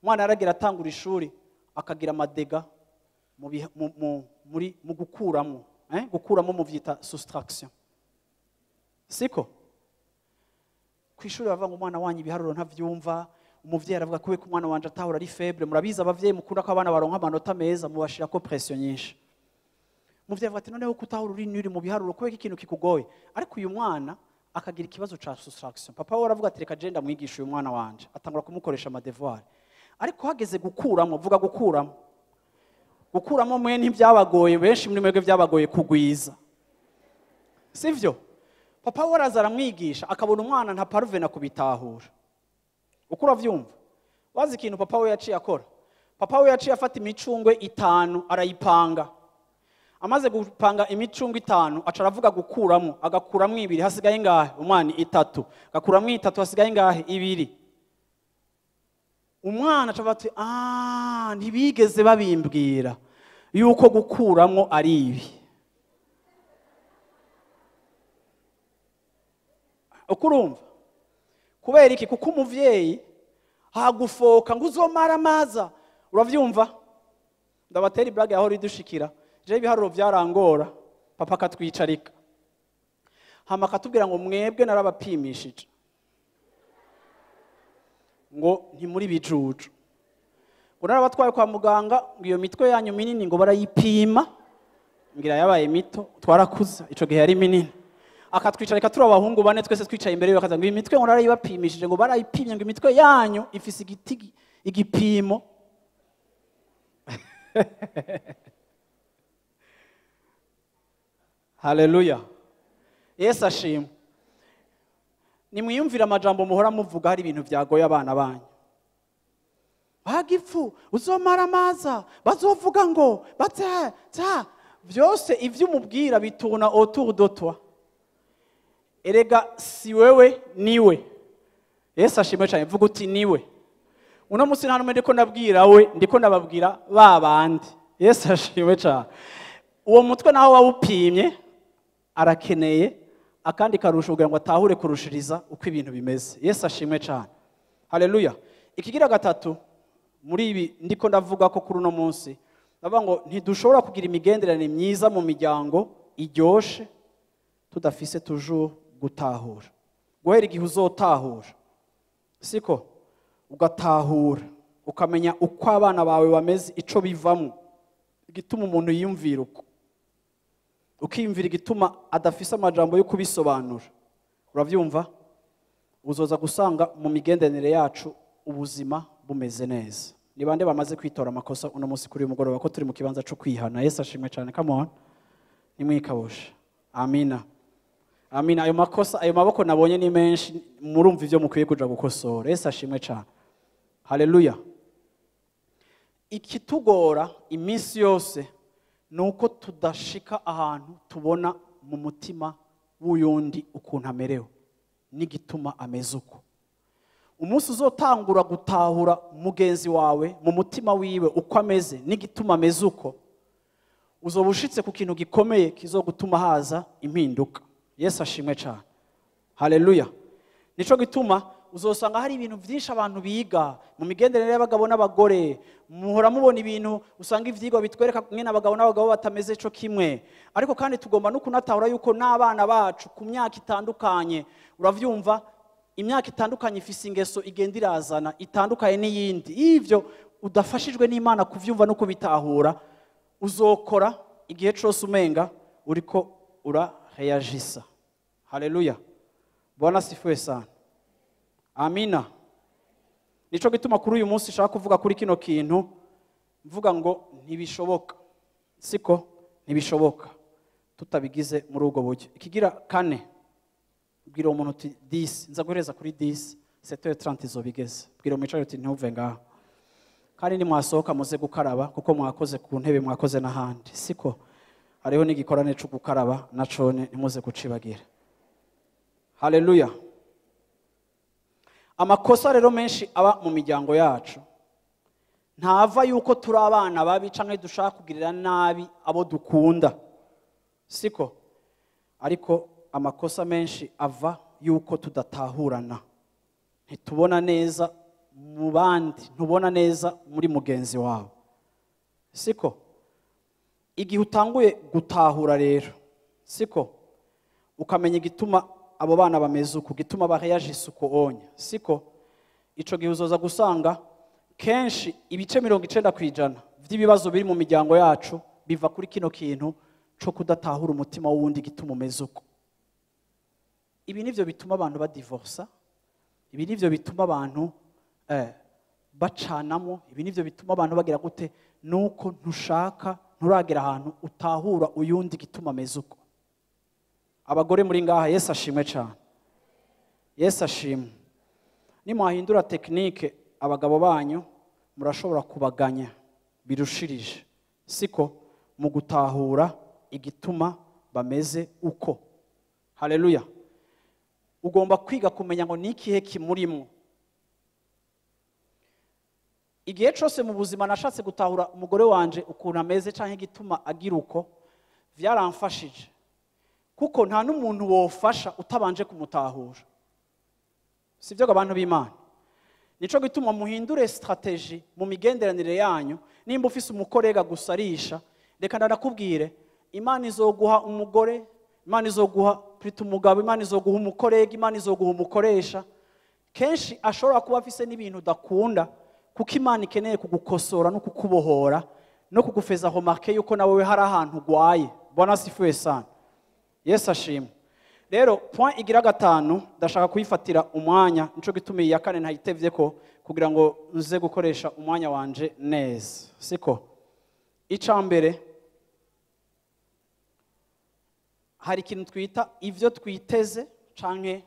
umwana yaragira atangura ishuri akagira amadega mu gukuramo, gukuramo mu vyita soustraction, siko? Ku ishuri bavuga ngo umwana wanyu ibiharuro ntavyumva, umuvyeyi aravuga ko umwana wanje atahura ari faible. Murabizi abavyeyi mukunda ko abana baronka amanota meza, mubashirako pression nyinshi. Umuvyeyi avuga ati noneho kutahura uri nuri mu biharuro kubera ikintu kikugoye. Ariko uyu mwana akagira ikibazo ca soustraction. Papa we aravuga ati reka je ndamwigisha uyu mwana wanje, atangura kumukoresha amadevoir. Ariko hageze gukuramo, vuga gukuramo, gukuramo mwe ntibyabagoye, benshi muri mwebwe byabagoye kugwiza, sivyo? Papa we araza aramwigisha, akabona umwana nta parvena kubitahura. Uko uravyumva? Wazi ikintu papa we yaciye akora? Papa we yaciye afata imicungwe 5 arayipanga. Amaze gupanga imicungwe 5 aca aravuga gukuramo, agakuramo 2 hasigaye ingahe? Umwana 3. Agakuramo 3 hasigaye ingahe? 2. Umwana aca ati ntibigeze babimbwira yuko gukuramo ari ibi. Uko urumva? Kubera iki? Kuko umuvyeyi hagufoka ngo uzomara amaza. Uravyumva? Ndabatera iblague aho ridushikira. Je ibiharuro byarangora, papa akatwicarika, hama akatubwira ngo mwebwe narabapimishije ngo ntimuri bijuju, ngo narabatwaye kwa muganga ngo iyo mitwe yanyu minini ngo barayipima, ngira yabaye mito twarakuze ico gihe yari minini. Akatwicarika turi abahungu bane twese twicaye imbere yiwe, akaza ngo imitwe ngo narayibapimishije, ngo barayipimye, ngo imitwe yanyu ifise igiti igipimo. Haleluya, Yesu ashimwe. Nimwiyumvira amajambo muhora muvuga, hari ibintu byagoye abana banyu. Bagipfu uzomara amaza, bazovuga ngo batsa ta, byose ivyo umubwira bituna autour de toi. Erega si wewe niwe. Yesu ashimwe cyane. Vuga uti niwe. Uno musi nta numwe ndiko ndabwira we, ndiko ndababwira babandi. Yesu ashimwe cyane. Uwo mutwe naho wawupimye arakeneye akandi karusho kugira ngo atahure kurushiriza uko ibintu bimeze. Yesu ashimwe cyane. Haleluya. Ikigira gatatu muri ibi ndiko ndavuga ko kuri uno munsi ndavuga ngo ntidushobora kugira imigenderanire myiza mu miryango iryoshe tudafise toujours gutahura. Guhera igihe uzotahura, siko? Ugatahura ukamenya uko abana bawe bameze, ico bivamo, igituma umuntu yiyumvira uko, ukiyumvira igituma adafise amajambo yo kubisobanura. Uravyumva? Uzoza gusanga mu migenderanire yacu ubuzima bumeze neza. Ni bande bamaze kwitora amakosa uno munsi kuri uyu mugoroba ko turi mu kibanza cyo kwihana? Yesu ashimwe cyane. Come on, nimwikabushe. Amina, amina. Ayo makosa, ayo maboko nabonye ni menshi, murumva ivyo mukwiye kuja gukosora. Yesu ashimwe cyane. Haleluya. Ikitugora iminsi yose nuko tudashika ahantu tubona mu mutima w'uyundi ukuntu amerewe n'igituma ameze uko. Umunsi uzotangura gutahura mugenzi wawe mu mutima wiwe uko ameze n'igituma ameze uko, uzoba ushitse ku kintu gikomeye kizogutuma haza impinduka. Yesu ashimwe cyane. Haleluya. Nico gituma uzosanga hari ibintu byinshi abantu biga mu migenderanire y'abagabo n'abagore. Muhora mubona ibintu usanga ivyigwa bitwereka mwene abagabo n'abagabo batameze ico kimwe, ariko kandi tugomba no kunatahura yuko n'abana bacu ku myaka itandukanye, uravyumva, Imyaka itandukanye ifise ingeso igenda irazana itandukanye n'iyindi. Ivyo udafashijwe n'Imana kuvyumva no kubitahura, uzokora igihe cose umenga uriko urareagisa. Haleluya, Bwana sifiwe sana. Amina. Nico gituma kuri uyu munsi nshaka kuvuga kuri kino kintu, mvuga ngo ntibishoboka, siko? Ntibishoboka tutabigize muri ubwo buryo. Ikigira kane, bwira umuntu uti 10, nza guhereza kuri 10, 7h30 izobigeze. Bwira umwicaye uti ntuve ngaho, kandi nimwasohoka muze gukaraba, kuko mwakoze ku ntebe, mwakoze n'ahandi, siko? Hariho n'igikorane cyo gukaraba nacone, ntimuze gucibagira. Haleluya. Amakosa rero menshi aba mu miryango yacu ntava yuko turi abana babi canke dushaka kugirira nabi abo dukunda, siko? Ariko amakosa menshi ava yuko tudatahurana, ntitubona neza mu bandi, ntubona neza muri mugenzi wawe, siko? Igihe utanguye gutahura rero, siko, ukamenya igituma abo bana bameze uku, gituma bareyagisa uko onya, siko? Ico gihe uzoza gusanga kenshi ibice 90% vy'ibibazo biri mu miryango yacu biva kuri kino kintu co kudatahura umutima w'uwundi gituma umeze uko. Ibi nivyo bituma abantu badivorsa, ibi nivyo bituma abantu bacanamo, ibi nivyo bituma abantu bagira gute, nuko ntushaka, nturagera ahantu utahura uyundi gituma ameze uko. Abagore muri ngaha, Yesu ashimwe cyane, Yesu ashimwe. Nimwahindura technique, abagabo banyu murashobora kubaganya birushirije, siko? Mu gutahura igituma bameze uko. Haleluya. Ugomba kwiga kumenya ngo ni ikihe kimurimo. Igihe cyose mu buzima nashatse gutahura umugore wanje ukuntu ameze canke igituma agira uko, vyaramfashije, kuko nta n'umuntu wofasha utabanje kumutahura, sivyo abantu b'Imana? Nico gituma muhindure strategie mu migenderanire yanyu. Nimba ufise umukorega gusarisha, reka ndakubwire, Imana izoguha umugore, Imana izoguha plutôt umugabo, Imana izoguha umukorega, Imana izoguha umukoresha. Kenshi ashobora kuba afise n'ibintu udakunda, kuko Imana ikeneye kugukosora no kukubohora no kugufeza remarque yuko nawe hari ahantu ugwaye. Bwana sifiwe sana, Yesu ashimwe. Rero point igira gatanu ndashaka kuyifatira umwanya, nico gituma iyi ya kane ntayitevye ko kugira ngo nze gukoresha umwanya wanje neza, siko? Ica mbere, hari ikintu twita ivyo twiteze canke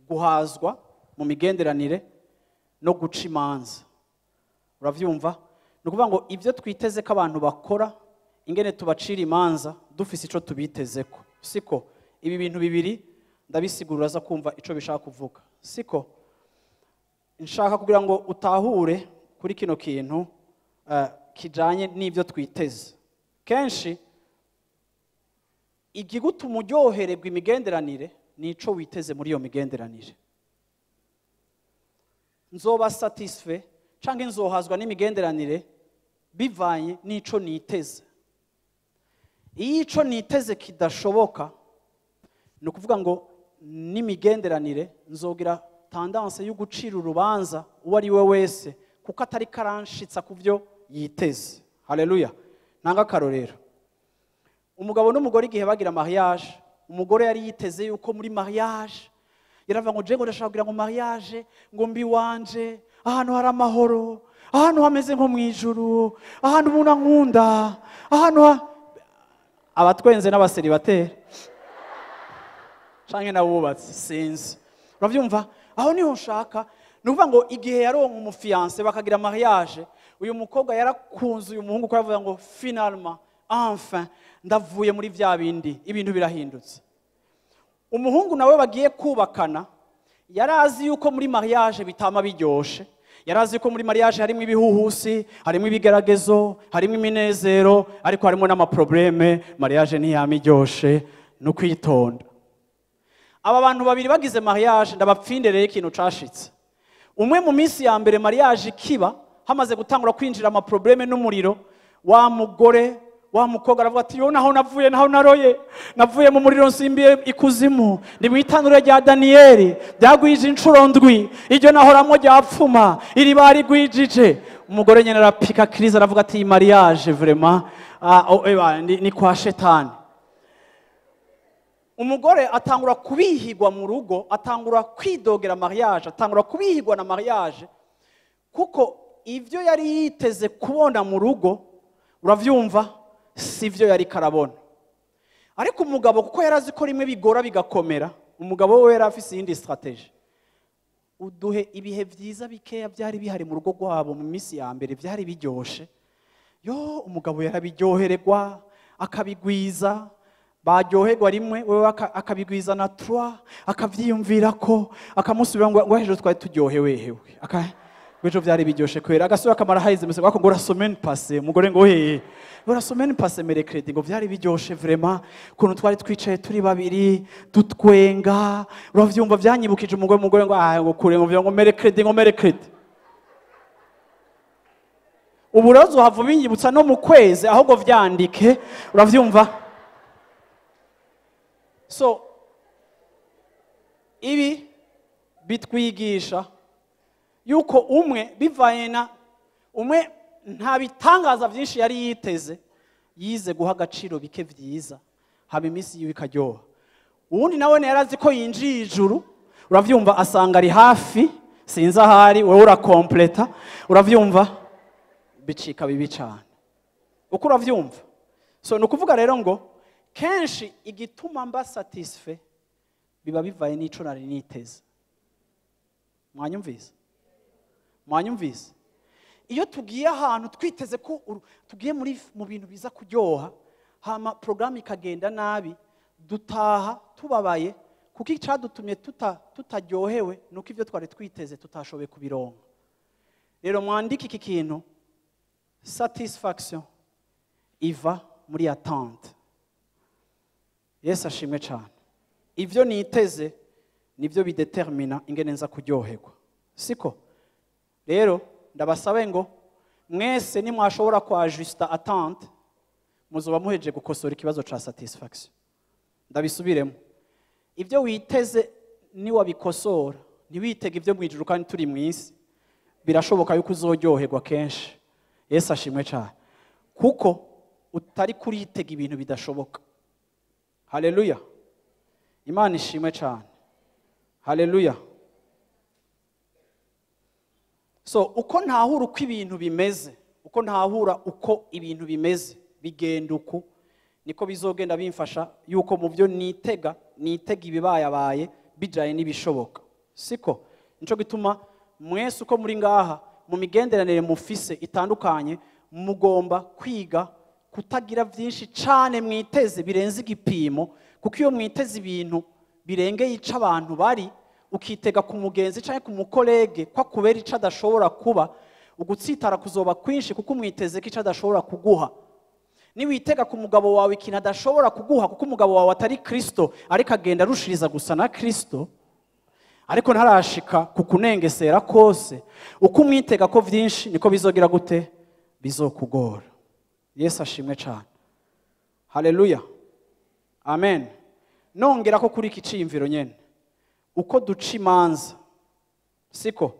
guhazwa mu migenderanire no guca imanza. Uravyumva? Ni ukuvuga ngo ivyo twiteze ko abantu bakora, ingene tubacira imanza dufise ico tubitezeko, siko? Ibi bintu bibiri ndabisigurira za kumva ico bishaka kuvuga, siko? Nshaka kugira ngo utahure kuri kino kintu kijanye n'ivyo twiteze. Kenshi igigutuma uryohererwa imigenderanire nico witeze muri iyo migenderanire. Nzoba satisfait canke nzohazwa n'imigenderanire bivanye n'ico niteze. Iyo ico niteze kidashoboka, ni ukuvuga ngo n'imigenderanire nzogira tendance yo gucira urubanza uwo ari we wese, kuko atari karanshitsa ku byo yiteze. Haleluya. Nanga akarorero, umugabo n'umugore igihe bagira mariage, umugore yari yiteze yuko muri mariage, yaravuga ngo je ngo ndashaka kugira ngo mariage ngo mbi wanje ahantu hari amahoro, ahantu hameze nko mu ijuru, ahantu umuntu ankunda, ahantu abatwenze n'abaseribateri canke n'abubatsi, sinzi. Uravyumva? Aho niho nshaka. Ni ukuvuga ngo igihe yaronka umufiance bakagira mariage, uyu mukobwa yarakunze uyu muhungu, ko yavuga ngo finalement, enfin, ndavuye muri vya bindi, ibintu birahindutse. Umuhungu nawe bagiye kubakana yarazi yuko muri mariage bitama biryoshe, yarazi yuko muri mariage harimo ibihuhusi, harimo ibigeragezo, harimo iminezero, ariko harimo n'amaprobleme. Mariage ntiyama iryoshe, no kwitonda. Aba bantu babiri bagize mariage, ndabapfindereye ikintu cashitse. Umwe mu minsi ya mbere mariage ikiba, hamaze gutangura kwinjira amaprobleme n'umuriro, wa mugore Wa mukobwa aravuga ati yo naho navuye, naho naroye, navuye mu muriro nsimbiye ikuzimu, ni mu itanura rya Daniyeli byagwije inshuro ndwi, iryo nahoramwo ryapfuma, iri bari gwijije. Umugore nyene arapika crise, aravuga ati mariage vraiment ni kwa shetani. Umugore atangura kubihigwa mu rugo, atangura kwidogera mariage, atangura kubihigwa na mariage, kuko ivyo yari yiteze kubona mu rugo, uravyumva, sivyo yari karabona. Ariko umugabo kuko yarazi ko rimwe bigora bigakomera, umugabo we yari afise iyindi strategie. Uduhe ibihe vyiza bikeya byari bihari mu rugo rwabo mu minsi ya mbere byari biryoshe. Yo umugabo yarabiryohererwa akabigwiza, baryoherwa rimwe wewe akabigwiza na 3, akavyiyumvira ko akamusubira ngo ejo twari turyohewe hewe. Ejo byari biryoshe kwera, agasubira akamara haize mse ngo la semaine passée, umugore ngo he ngo la semaine passée mercredi ngo byari biryoshe vraiment, kuntu twari twicaye turi babiri dutwenga, uravyumva byanyibukije umugore ngo ah ngo kure ngo ngo mercredi ngo mercredi. Uburozo hava binyibutsa no mu kwezi ahubwo vyandike, uravyumva. So ibi bitwigisha yuko umwe bivaye na umwe nta bitangaza byinshi yari yiteze, yize guha agaciro bike vyiza haba iminsi yiwe ikaryoha. Uwundi nawe yarazi ko yinjiye ijuru, uravyumva, asanga ari hafi, sinzi ahari, wewe urakompleta, uravyumva, bicika bibi cyane. Uko uravyumva. So nukuvuga rero ngo kenshi igituma mba satisfait biba bivaye n'ico nari niteze. Mwanyumvise? Mwanyumvise? Iyo tugiye ahantu twiteze ko tugiye muri mu bintu biza kuryoha, hama programme ikagenda nabi, dutaha tubabaye, kuko icadutumye tutaryohewe nuko ivyo twari twiteze tutashoboye kubironka. Rero mwandike iki kintu, satisfaction iva muri attente. Yesu ashimwe cyane. Ivyo niteze nivyo bidetermina ingene nza kuryoherwa, siko? Rero ndabasabe ngo mwese nimwashobora kwajusta attente, muzoba muheje gukosora ikibazo ca satisfaction. Ndabisubiremo, ivyo witeze ni wabikosora, ntiwitege ivyo mwijuru kandi turi mwisi, birashoboka yuko uzoryoherwa kenshi. Yesu ashimwe cyane, kuko utari kuritega ibintu bidashoboka. Haleluya, Imana ishimwe cyane. Haleluya. So uko ntahura uko ibintu bimeze, uko ntahura uko ibintu bimeze bigenda uku, niko bizogenda bimfasha yuko mu byo nitega, nitega ibibayabaye bijaye n'ibishoboka, siko? Nico gituma mwese uko muri ngaha mu migenderanire mufise itandukanye, mugomba kwiga kutagira byinshi cyane mwiteze birenze igipimo, kuko iyo mwiteze ibintu birengeye ico abantu bari, ukitega ku mugenzi canke ku mukolege kwa kubera ico adashobora kuba, ugutsitara kuzoba kwinshi kuko umwiteze ko ico adashobora kuguha. Niwitega ku mugabo wawe ikintu adashobora kuguha, kuko umugabo wawe atari Kristo, ariko agenda arushiriza gusa na Kristo, ariko ntarashika kukunengesera kose, uko umwitega ko vyinshi niko bizogira gute, bizokugora. Yesu ashimwe cyane. Haleluya, amen. Nongera ko kuri iki ciyumviro nyene, uko duca imanza, siko?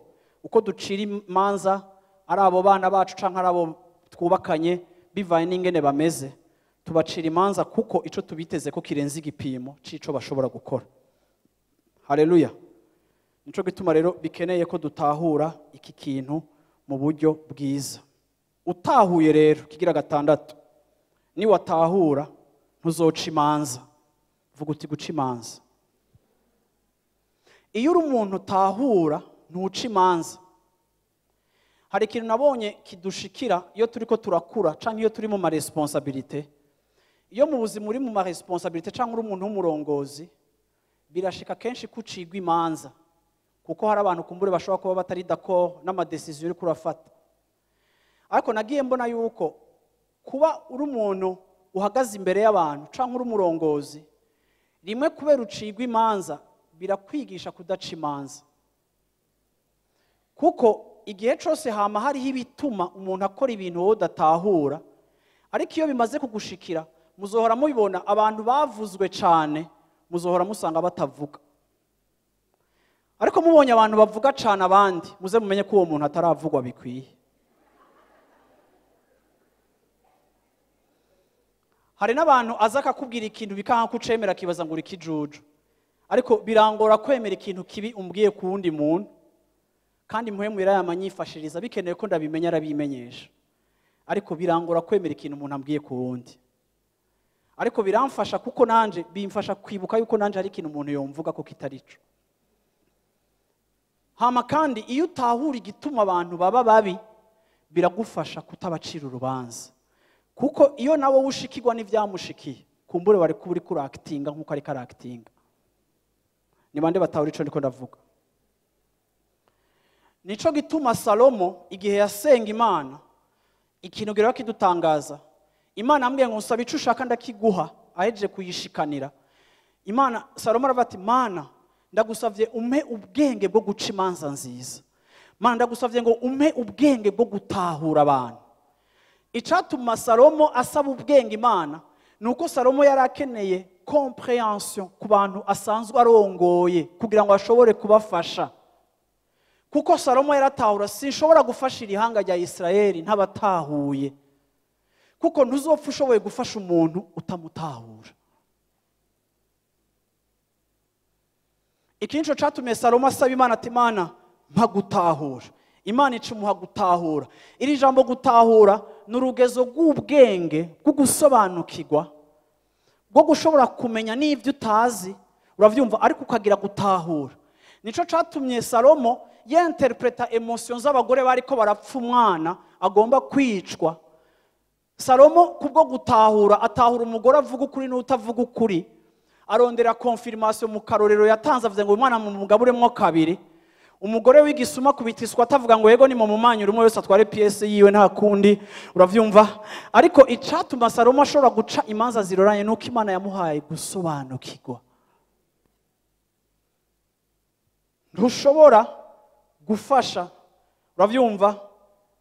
Uko ducira imanza ari abo bana bacu canke ari abo twubakanye, bivaye n'ingene bameze, tubacira imanza kuko ico tubiteze ko kirenze igipimo c'ico bashobora gukora. Haleluya. Nico gituma rero bikeneye ko dutahura iki kintu mu buryo bwiza. Utahuye rero kigira gatandatu, ni watahura ntuzoca imanza. Vuga uti guca imanza. Iyo uri umuntu utahura ntuca imanza. Hari ikintu nabonye kidushikira iyo turiko turakura canke iyo turi mu ma responsabilité. Iyo mu buzima uri mu ma responsabilité canke uri umuntu w'umurongozi, birashika kenshi kucigwa imanza, kuko hari abantu kumbure bashobora kuba batari d'accord n'ama decision uri kurafata. Ariko nagiye mbona yuko kuba uri umuntu uhagaze imbere y'abantu canke uri umurongozi, rimwe kubera ucigwa imanza birakwigisha kudaca imanza, kuko igihe cyose hama hariho ibituma umuntu akora ibintu wowe udatahura, Ariko iyo bimaze kugushikira, muzohora mubibona abantu bavuzwe cyane, muzohora musanga batavuga. Ariko mubonye abantu bavuga cyane abandi, muze mumenye ko uwo muntu ataravugwa bikwiye. Hari n'abantu aza akakubwira ikintu bikanka kucemera, akibaza ngo uri kijuju. Ariko birangora kwemera ikintu kibi umbwiye ku wundi muntu, kandi Mpwemu Yera yamanyifashiriza, bikenewe ko ndabimenya arabimenyesha. Ariko birangora kwemera ikintu umuntu ambwiye ku wundi. Ariko biramfasha kuko nanje bimfasha kwibuka yuko nanje hari ikintu umuntu yomvuga ko kitari cyo. Hama kandi iyo utahura igituma abantu baba babi, biragufasha kutabacira urubanza. Kuko iyo nawe ushikirwa n'ivyamushikiye, kumbure wari kuba uriko urakitinga nkuko ariko arakitinga. Ni bande batahura ico ndiko ndavuga? Nico gituma Salomo igihe yasenga Imana, ikintu gira kidutangaza. Imana ambwiye ngo nsaba ico ushaka ndakiguha, ahejeje kuyishikanira. Imana, Salomo aravuga ati, Mana, ndagusavye umpe ubwenge bwo guca imanza nziza. Mana, ndagusavye ngo umpe ubwenge bwo gutahura abantu. Icatuma Salomo asaba ubwenge Imana, nuko Salomo yari akeneye comprehension ku bantu asanzwe arongoye kugira ngo ashobore kubafasha. Kuko Salomo yaratahura, sinshobora gufasha irihanga rya Israeli ntabatahuye. Kuko ntuzopfa ushoboye gufasha umuntu utamutahura. Ikintu catumye Salomo asaba Imana ati, Mana mpa gutahura. Imana icumuha gutahura. Iri jambo gutahura ni urugezo rw'ubwenge bwo gusobanukirwa, bwo gushobora kumenya n'ivyo utazi, uravyumva, ariko ukagira gutahura. Nico catumye Salomo yinterpreta emotions z'abagore bariko barapfa umwana agomba kwicwa. Salomo kubwo gutahura, atahura umugore avuga ukuri n'utavuga ukuri, arondera confirmation mu karorero yatanze, avuze ngo umwana mumugaburemwo kabiri. Umugore w'igisuma kubitiswa atavuga ngo yego ni mu mumanyura umwe wese atware pièce yiwe nta kundi, uravyumva. Ariko icatuma Salomo ashobora guca imanza ziroranye nuko Imana yamuhaye gusobanukirwa. Ntushobora gufasha, uravyumva,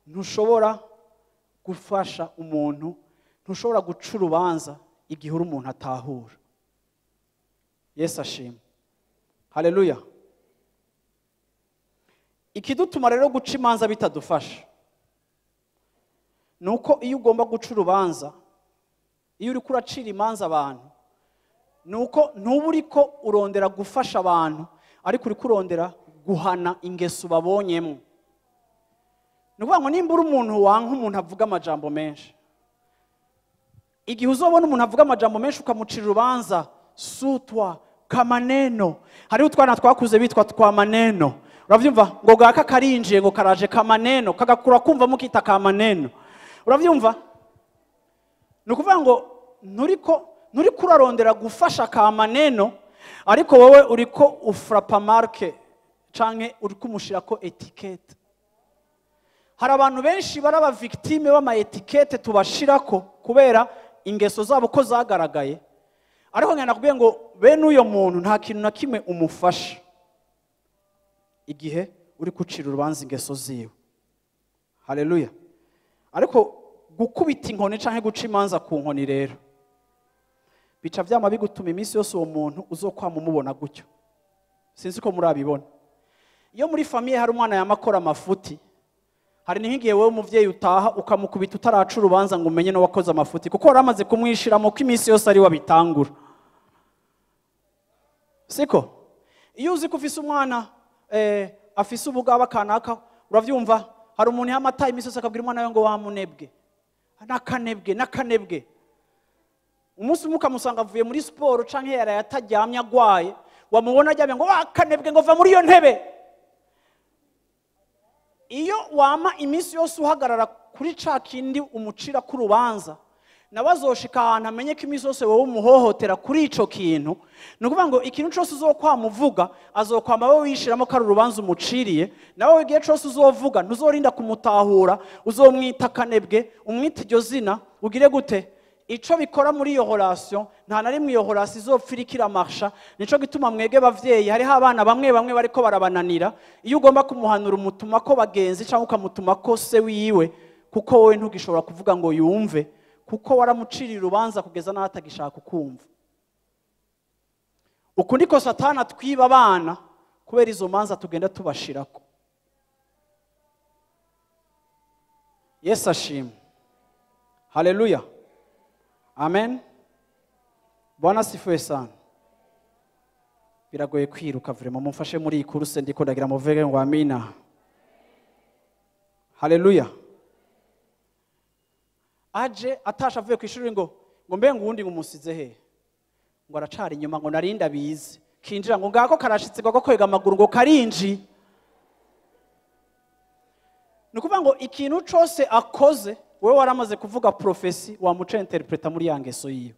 ntushobora gufasha umuntu, ntushobora guca urubanza igihe uri umuntu atahura. Yesu ashimwe. Haleluya. Ikidutuma rero guca imanza bitadufasha nuko iyo ugomba guca urubanza, iyo uriko uracira imanza abantu, nuko ntuba uriko urondera gufasha abantu, ariko uriko urondera guhana ingeso babonyemo. Ni ukuvuga ngo nimba uri umuntu wanka umuntu avuga amajambo menshi, igihe uzobona umuntu avuga amajambo menshi ukamucira urubanza, sutwa kamaneno. Hariho utwana twakuze bitwa twa maneno, uravyumva, ngo gaka karinjiye ngo karaje kamaneno, kagakura kumva mukita kamaneno, uravyumva. Ni ukuvuga ngo nturiko urarondera gufasha kamaneno, ariko wowe uriko ufrapa marke canke uriko umushirako etikete. Hari abantu benshi baraba victime b'ama etikete tubashirako kubera ingeso zabo ko zagaragaye. Ariko ngenda nakubwiye ngo bene uyo muntu nta kintu na kimwe umufasha igihe uri kucira urubanza ingeso ziwe. Haleluya. Ariko gukubita inkoni canke guca imanza ku nkoni rero bica vyama bigutuma iminsi yose uwo muntu uzokwama umubona gutyo. Sinzi ko murabibona. Iyo muri famille hari umwana yamakora amafuti, hari n'ingiye wewe umuvyeyi utaha ukamukubita utaraca urubanza ngo umenye no wakoze amafuti, kuko waramaze kumwishiramo ko iminsi yose ari wabitangura. Siko iyo uzi ko ufise umwana afise ubugaba kanaka, uravyumva, hari umuntu yamata iminsi yose akabwira umwana we ngo wamunebwe, nakanebwe, nakanebwe. Umunsi umwe ukamusanga avuye muri siporo canke yaraye ataryamye agwaye, wamubona aryamye ngo wakanebwe, ngo va muri iyo ntebe. Iyo wama iminsi yose uhagarara kuri ca kindi umucira ku rubanza, nawe azoshika ahantu amenye ko iminsi yose wowe umuhohotera kuri ico kintu. Ni ukuvuga ngo ikintu cose uzokwama uvuga, azokwama wowe wishiramo ko ari urubanza umuciriye. Nawe igihe cose uzovuga ntuzorinda kumutahura, uzomwita kanebwe, umwita iryo zina, ugire gute? Ico bikora muri iyo relation, nta na rimwe iyo relation izopfira ikiramarcha. Nico gituma mwege bavyeyi, hariho abana bamwe bamwe bariko barabananira. Iyo ugomba kumuhanura umutuma ko bagenzi cyangwa ukamutuma ko se wiwe, kuko wowe ntugishobora kuvuga ngo yumve, kuko waramuciriye urubanza kugeza n'aho atagishaka kumva. Uku niko Satani atwiba abana kubera izo manza tugenda tubashirako. Yesu ashimwe. Haleluya. Amen. Bwana asifiwe sana. Biragoye kwiruka vraiment, mumfashe muri iyi course ndiko ndagira muvuge ngo amina. Haleluya. Aje atasha avuye kwishuri ngo mbe ngundi ngumusize he, ngo aracari inyuma ngo narinda bize kinjira ngo ngako karashitse ngo kwega amaguru ngo karinji. Nukuvuga ngo ikintu cose akoze wewe waramaze kuvuga prophecy wamuca interpreta muri yangeso yiyo.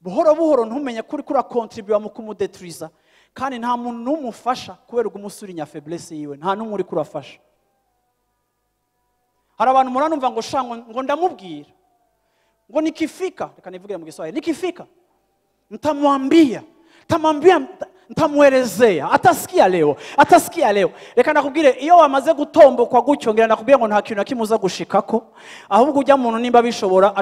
Buhoro buhoro ntumenye kuri kura contribute mu kumudetruiza, kandi nta muntu numufasha kubera ugumusurinya faiblesse yiwe, nta numwe uri kurafasha. Hari abantu muranumva ngo sha ngo ndamubwira ngo nikifika, reka nivugire mu Kiswahili, nikifika ntamwambia, ntamuelezea, atasikia leo, atasikia leo. Reka nakubwire iyo wamaze gutombokwa gutyo ngira nakubwire ngo nta kintu na kimwe uza gushikako, ahubwo ujya muntu nimba bishobora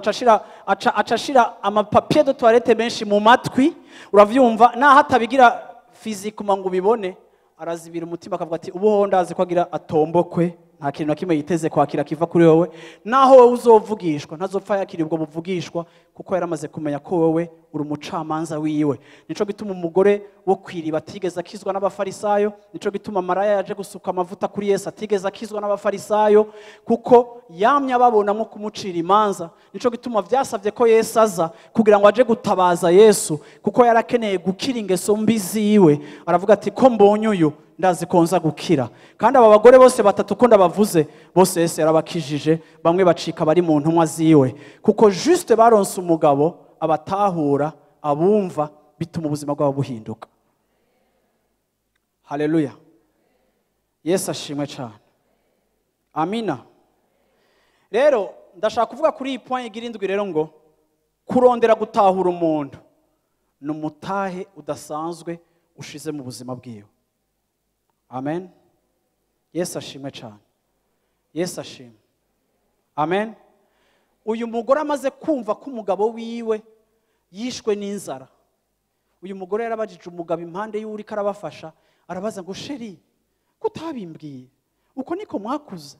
acashira amapapier de toilette menshi mu matwi, uravyumva, naho atabigira physiquement ngo ubibone, arazibira umutima akavuga ati ubu ho ndazi ko agira atombokwe, nta kintu na kimwe yiteze kwakira kiva kuri wowe, naho wowe uzovugishwa ntazopfa yakira ubwo buvugishwa kuko yaramaze kumenya ko wowe uri umucamanza wiwe. Nico gituma umugore wo kwiriba atigeze akizwa n'abafarisayo, nico gituma Maraya yaje gusuka amavuta kuri Yesu atigeze akizwa n'abafarisayo, kuko yamye ababonamo kumucira imanza. Nico gituma vyasavye ko Yesu aza kugira ngo aje gutabaza Yesu, kuko yarakeneye gukira ingeso mbi ziwe. Aravuga ati ko mbonye uyu ndazi ko nza gukira. Kandi aba bagore bose batatu ko ndabavuze bose Yesu yarabakijije, bamwe bacika bari mu ntumwa ziwe, kuko juste baronse umugabo abatahura abumva, bituma ubuzima bwabo buhinduka. Haleluya. Yesu ashimwe cyane. Amina. Rero ndashaka kuvuga kuri iyi point igira indwi rero ngo kurondera gutahura umuntu ni umutahe udasanzwe ushize mu buzima bwiwe. Amen. Yesu ashimwe cyane. Yesu ashimwe. Amen. Uyu mugore amaze kumva ko umugabo wiwe yishwe n'inzara, uyu mugore yarabajije umugabo impande y'uri karabafasha, arabaza ngo sheri kutabimbwiye uko niko mwakuze?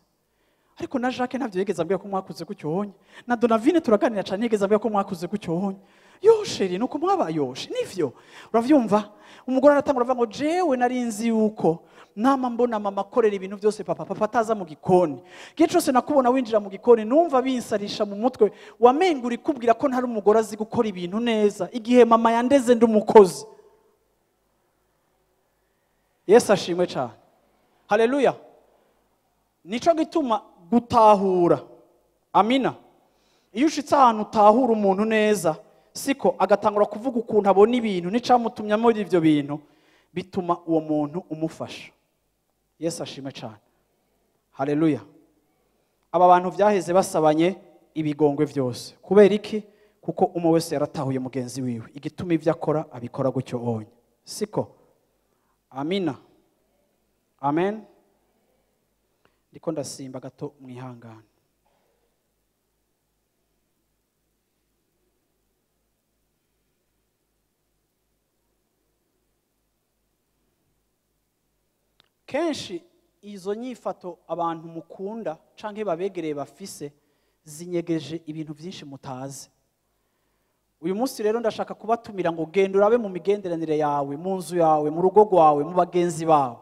Ariko na Jacques ntavyo yigeze ambwira ko mwakuze gutyo, na Donavine turaganira cyane yigeze ambwira ko mwakuze gutyo. Yo sheri nuko mwabayoshe nivyo. Uravyumva? Umugore aratangura avuga ngo jewe narinzi yuko nama mbona mama akorera ibintu byose papa, papa ataza mu gikoni. Gihe cyose nakubona winjira mu gikoni numva binsarisha mu mutwe, wamenga uri kubwira ko ntari umugore azi gukora ibintu neza igihe mama yandeze ndi umukozi. Yesu ashimwe cyane. Haleluya. Nico gituma gutahura. Amina. Iyo ushitse ahantu utahura umuntu neza, siko agatangura kuvuga ukuntu abona ibintu n'icamutumya muri ivyo bintu, bituma uwo muntu umufasha. Yesu ashimwe cyane. Haleluya. Aba bantu vyaheze basabanye ibigongwe vyose. Kubera iki? Kuko umwe wese yaratahuye mugenzi wiwe, igituma ivyo akora abikora gutyo onye. Siko. Amina. Amen. Ndiko ndasimba gato mwihangane. Kenshi izo nyifato abantu mukunda canke babegereye bafise zinyegeje ibintu byinshi mutazi. Uyu munsi rero ndashaka kubatumira ngo genda urabe mu migenderanire yawe, mu nzu yawe, mu rugo rwawe, mu bagenzi bawe.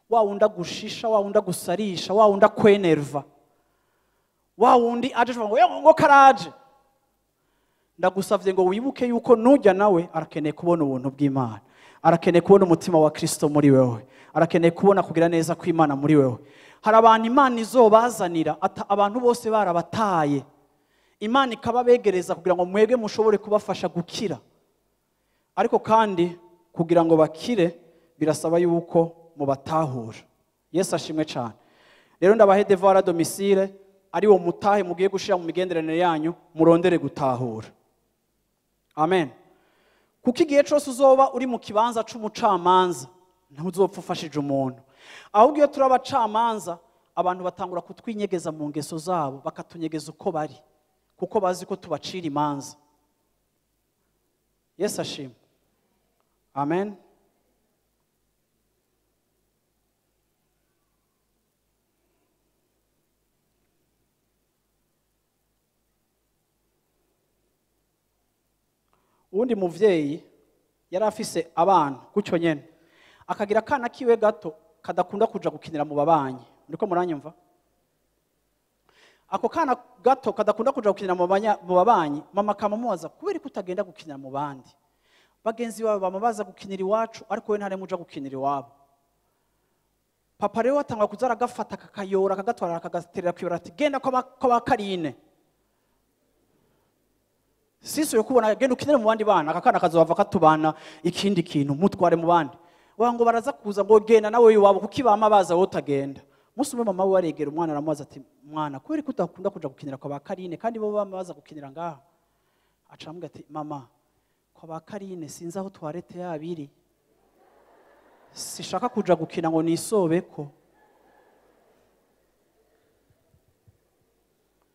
Wa wunda gushisha, wa wunda gusarisha, wa wunda kwenerva, wa wundi aje ngo ngo karaje. Ndagusavye ngo wibuke yuko nujya nawe arakeneye kubona ubuntu bw'Imana, arakeneye kubona umutima wa Kristo muri wewe, arakeneye kubona kugira neza kw'Imana muri wewe. Hari abantu Imana izobazanira abantu bose barabataye, Imana ikababegereza kugira ngo mwebwe mushobore kubafasha gukira. Ariko kandi kugira ngo bakire birasaba yuko mubatahura. Yesu ashimwe cyane. Rero ndabahe devoir à domicile, ari wo mutahe mugiye gushira mu migenderanire yanyu, murondere gutahura. Amen. Kuko igihe cyose uzoba uri mu kibanza c'umucamanza ntuzopfa ufashije umuntu. Ahubwo iyo turi abacamanza, Abantu batangura kutwinyegeza mu ngeso zabo, bakatunyegeza uko bari, kuko bazi ko tubacira imanza. Yesu ashimwe. Amen. Uwundi muvyeyi yari afise abana gutyo nyene, akagira akana kiwe gato kadakunda kuja gukinira mu babanyi. Muriko muranyumva? Ako kana gato kadakunda kuja gukinira mu babanyi, mama akamubaza kubera ko utagenda gukinira mu bandi, bagenzi bawe bamabaza gukinira iwacu ariko we ntaremwe uja gukinira iwabo. Papa rero atangwa kuza aragafata kakayora akagatwara akagaterera kwibara ati genda kwa Karine, sisi yo kubona genda ukinire mu bandi bana, aka kana kazova katubana ikindi kintu mutware mu bandi. Wango baraza kuza ngo genda nawe iwabo kuki bama baza wowe utagenda. Umunsi umwe mama we aregera umwana aramubaza ati mwana kubera ko utakunda kuja gukinira kwa ba Karine kandi bo bama baza gukinira ngaha? Aca aramubwira ati mama, kwa ba Karine sinzi aho toilette yabiri, sishaka kuja gukina ngo nisobeko.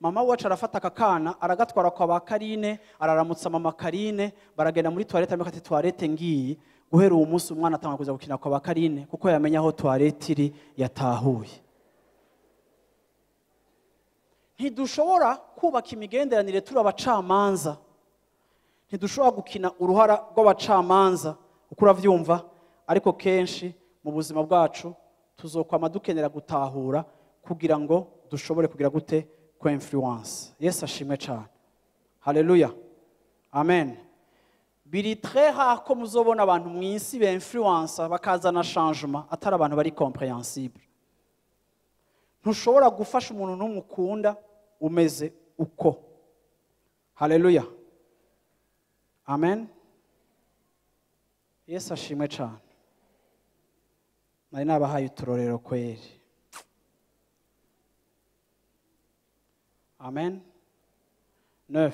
Mama wacu arafata akakana aragatwara kwa ba Karine, araramutsa mama Karine, baragenda muri toilette ameka ati toilette ngiyi. Guhera uwo munsi umwana atanga kuza gukina kwa ba Karine kuko yamenya aho toilette iri, yatahuye. Ntidushobora kubaka imigenderanire turi abacamanza, ntidushobora gukina uruhara rw'abacamanza uko uravyumva, ariko kenshi mu buzima bwacu tuzokwama dukenera gutahura kugira ngo dushobore kugira gute ko influence. Yesu ashimwe cyane. Haleluya. Amen. Biri très rare ko muzobona abantu mu isi be influence bakazana changement atari abantu bari compréhensible. Ntushobora gufasha umuntu n'umukunda umeze uko. Haleluya. Amen. Yesu ashimwe cyane. Nari nabahaye uturorero kweri. Amen. 9.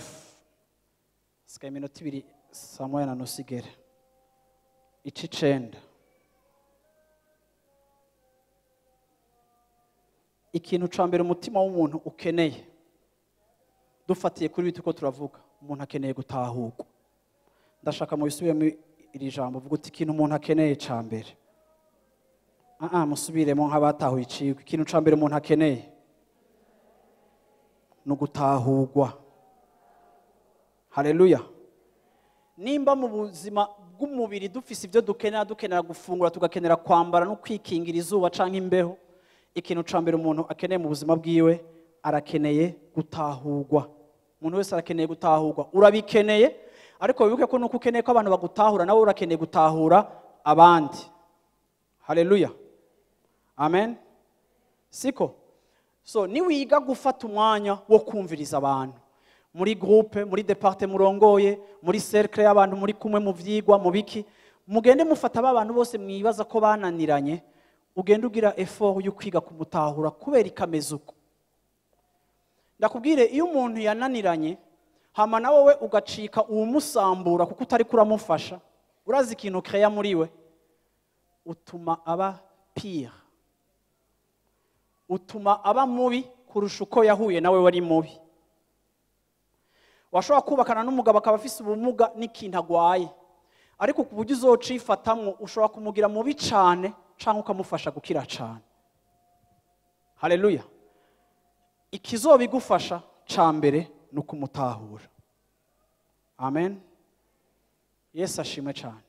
Sikaye iminota ibiri saa moya na nusu igere. 9. Ikintu ca mbere umutima w'umuntu ukeneye, dufatiye kuri ibi turiko turavuga, umuntu akeneye gutahurwa. Ndashaka mu bisubiremo iri jambo, uvuga uti ikintu umuntu akeneye ca mbere. Musubiremo nk'abatahuye icigwa. Ikintu ca mbere umuntu akeneye ni ugutahurwa. Haleluya. Nimba mu buzima bw'umubiri dufise ivyo dukenera, dukenera gufungura, tugakenera kwambara no kwikingira izuba canke imbeho, ikintu ca mbere umuntu akeneye mu buzima bwiwe, arakeneye gutahurwa. Umuntu wese arakeneye gutahurwa. Urabikeneye, ariko wibuke ko nuko ukeneye ko abantu bagutahura, nawe urakeneye gutahura abandi. Haleluya. Amen. Siko? So niwiga gufata umwanya wo kumviriza abantu muri groupe, muri département murongoye, muri cercle y'abantu muri kumwe mu vyigwa, mu biki, mugende mufata abantu bose mwibaza ko bananiranye, ugende ugira effort yo kwiga kumutahura kubera ikameze uko. Ndakubwire, iyo umuntu yananiranye hama na wowe ugacika umusambura kuko utari kuramufasha, urazi ikintu creya muri we, utuma aba pire, utuma aba mubi kurusha uko yahuye nawe wari mubi. Washobora kubakana n'umugabo akaba afise ubumuga n'ikintu agwaye, ariko ku buryo uzocifatamwo ushobora kumugira mubi cane canke ukamufasha gukira cane. Haleluya. Ikizobigufasha ca mbere ni ukumutahura. Amen. Yesu ashimwe cane.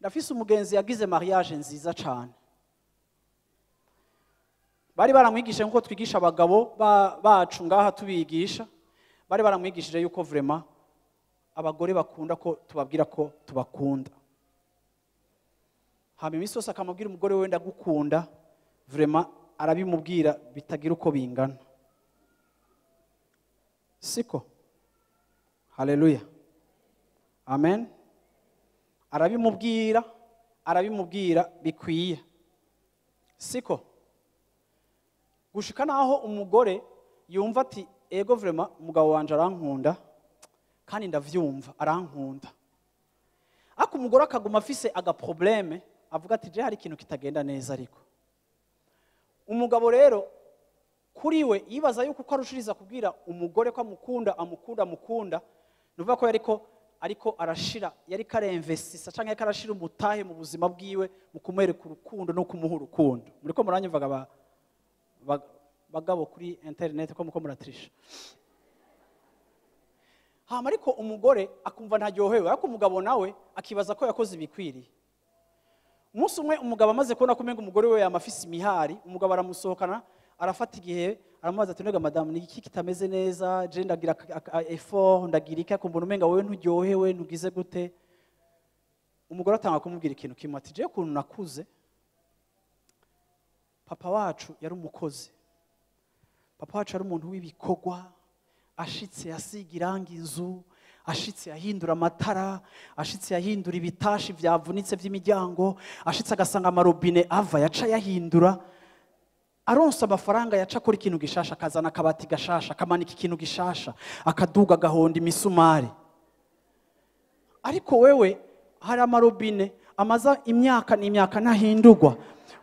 Ndafise umugenzi yagize mariage nziza cane. Bari baramwigishije nkuko twigisha abagabo bacu ngaha tubigisha, bari baramwigishije yuko vraiment abagore bakunda ko tubabwira ko tubakunda. Hama iminsi yose akamubwira umugore we ndagukunda, vraiment arabimubwira bitagira uko bingana. Siko? Haleluya. Amen. Arabimubwira, arabimubwira bikwiye. Siko? Gushika naho umugore yumva ati ego vraiment umugabo wanje arankunda kandi ndavyumva arankunda. Ariko umugore akaguma afise aga problème, avuga ati je hari ikintu kitagenda neza. Ariko Umugabo rero kuri we yibaza yuko uko arushiriza kubwira umugore ko amukunda amukunda amukunda, nuvuga ko yariko ariko arashira, yari karemvestisa canke yariko arashira umutahe mu buzima bwiwe mu kumwereka urukundo no kumuha urukundo. Muriko muranyumvaga bagabo kuri internet ko muko muratrisha. Hama ariko umugore akumva ntaryohewe, ariko umugabo nawe akibaza ko yakoze ibikwiriye. Umunsi umwe umugabo amaze kubona ko umenga umugore we yamafise imihari, umugabo aramusohokana, arafata igihe aramubaza ati: "Nega madamu, ni iki kitameze neza? Je ndagira effort, ndagira iki, ariko mbona umenga wewe nturyohewe, ntugize gute?" Umugore atanga kumubwira ikintu kimwe, ati: "Je ukuntu nakuze, papa wacu yari umukozi, papa wacu yari umuntu w'ibikorwa, ashitse yasiga irangi inzu, ashitse yahindura amatara, ashitse yahindura ibitashi byavunitse by'imiryango, ashitse agasanga amarobine ava yaca yahindura, aronsa amafaranga yaca akora ikintu gishasha, akazana akabati gashasha, akamanika ikintu gishasha, akaduga agahonda imisumari. Ariko wewe hari amarobine amaza imyaka n'imyaka ntahindurwa,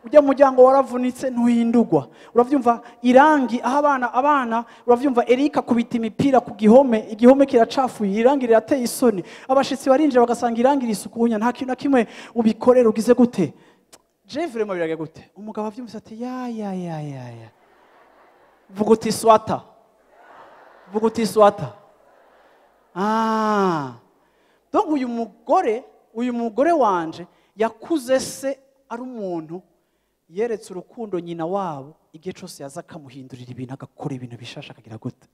ujya muryango waravunitse ntuhindurwa, uravyumva? Irangi aho abana, uravyumva, Eric akubita imipira ku gihome, igihome kiracafuye, irangi rirateye isoni, abashitsi barinjira bagasanga irangi risukunya, nta kintu na kimwe ubikorera, ugize gute? Je vraiment biraga gute?" Umugabo avyumvise ati: "Ya ya ya ya ya, vuga uti swata, vuga uti swata." Ah, donc uyu mugore wanje yakuze se ari umuntu yeretse urukundo nyina wabo, igihe cyose yaza akamuhindurira ibintu, agakora ibintu bishasha, akagira gute.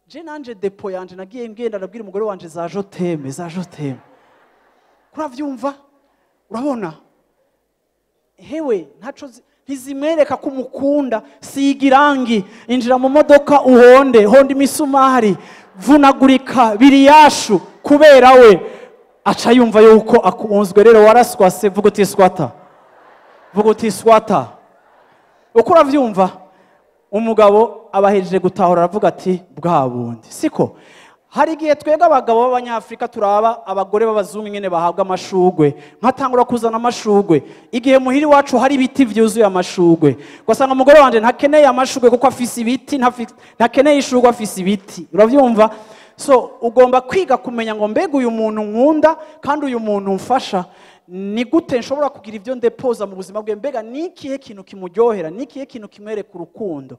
Je nanje dépôt yanje nagiye ngenda ndabwira umugore wanje za je t'aime, za je t'aime, kuravyumva? Urabona hewe ntaco ntizimwereka ko umukunda. Siga irangi, injira mu modoka, uhonde honda imisumari, vunagurika biriyashu, kubera we aca yumva yuko akunzwe. Rero waraswase, vuga uti swata, vuga uti swata. Uko uravyumva? Umugabo abahejeje gutahura, aravuga ati: "Bwa bundi siko." Hari igihe twebwe abagabo b'Abanyafurika turaba abagore b'abazungu nyine bahabwa amashugwe, nkatangura kuzana amashugwe igihe muhiri wacu hari ibiti vyuzuye amashugwe, ugasanga umugore wanje ntakeneye amashugwe kuko afise ibiti, ntakeneye ishugwe, afise ibiti, uravyumva? So ugomba kwiga kumenya ngo: mbega uyu muntu nkunda kandi uyu muntu mfasha, ni gute nshobora kugira ibyo ndepoza mu buzima bwe? Mbega ni ikihe kintu kimuryohera? Ni ikihe kintu kimwereka urukundo?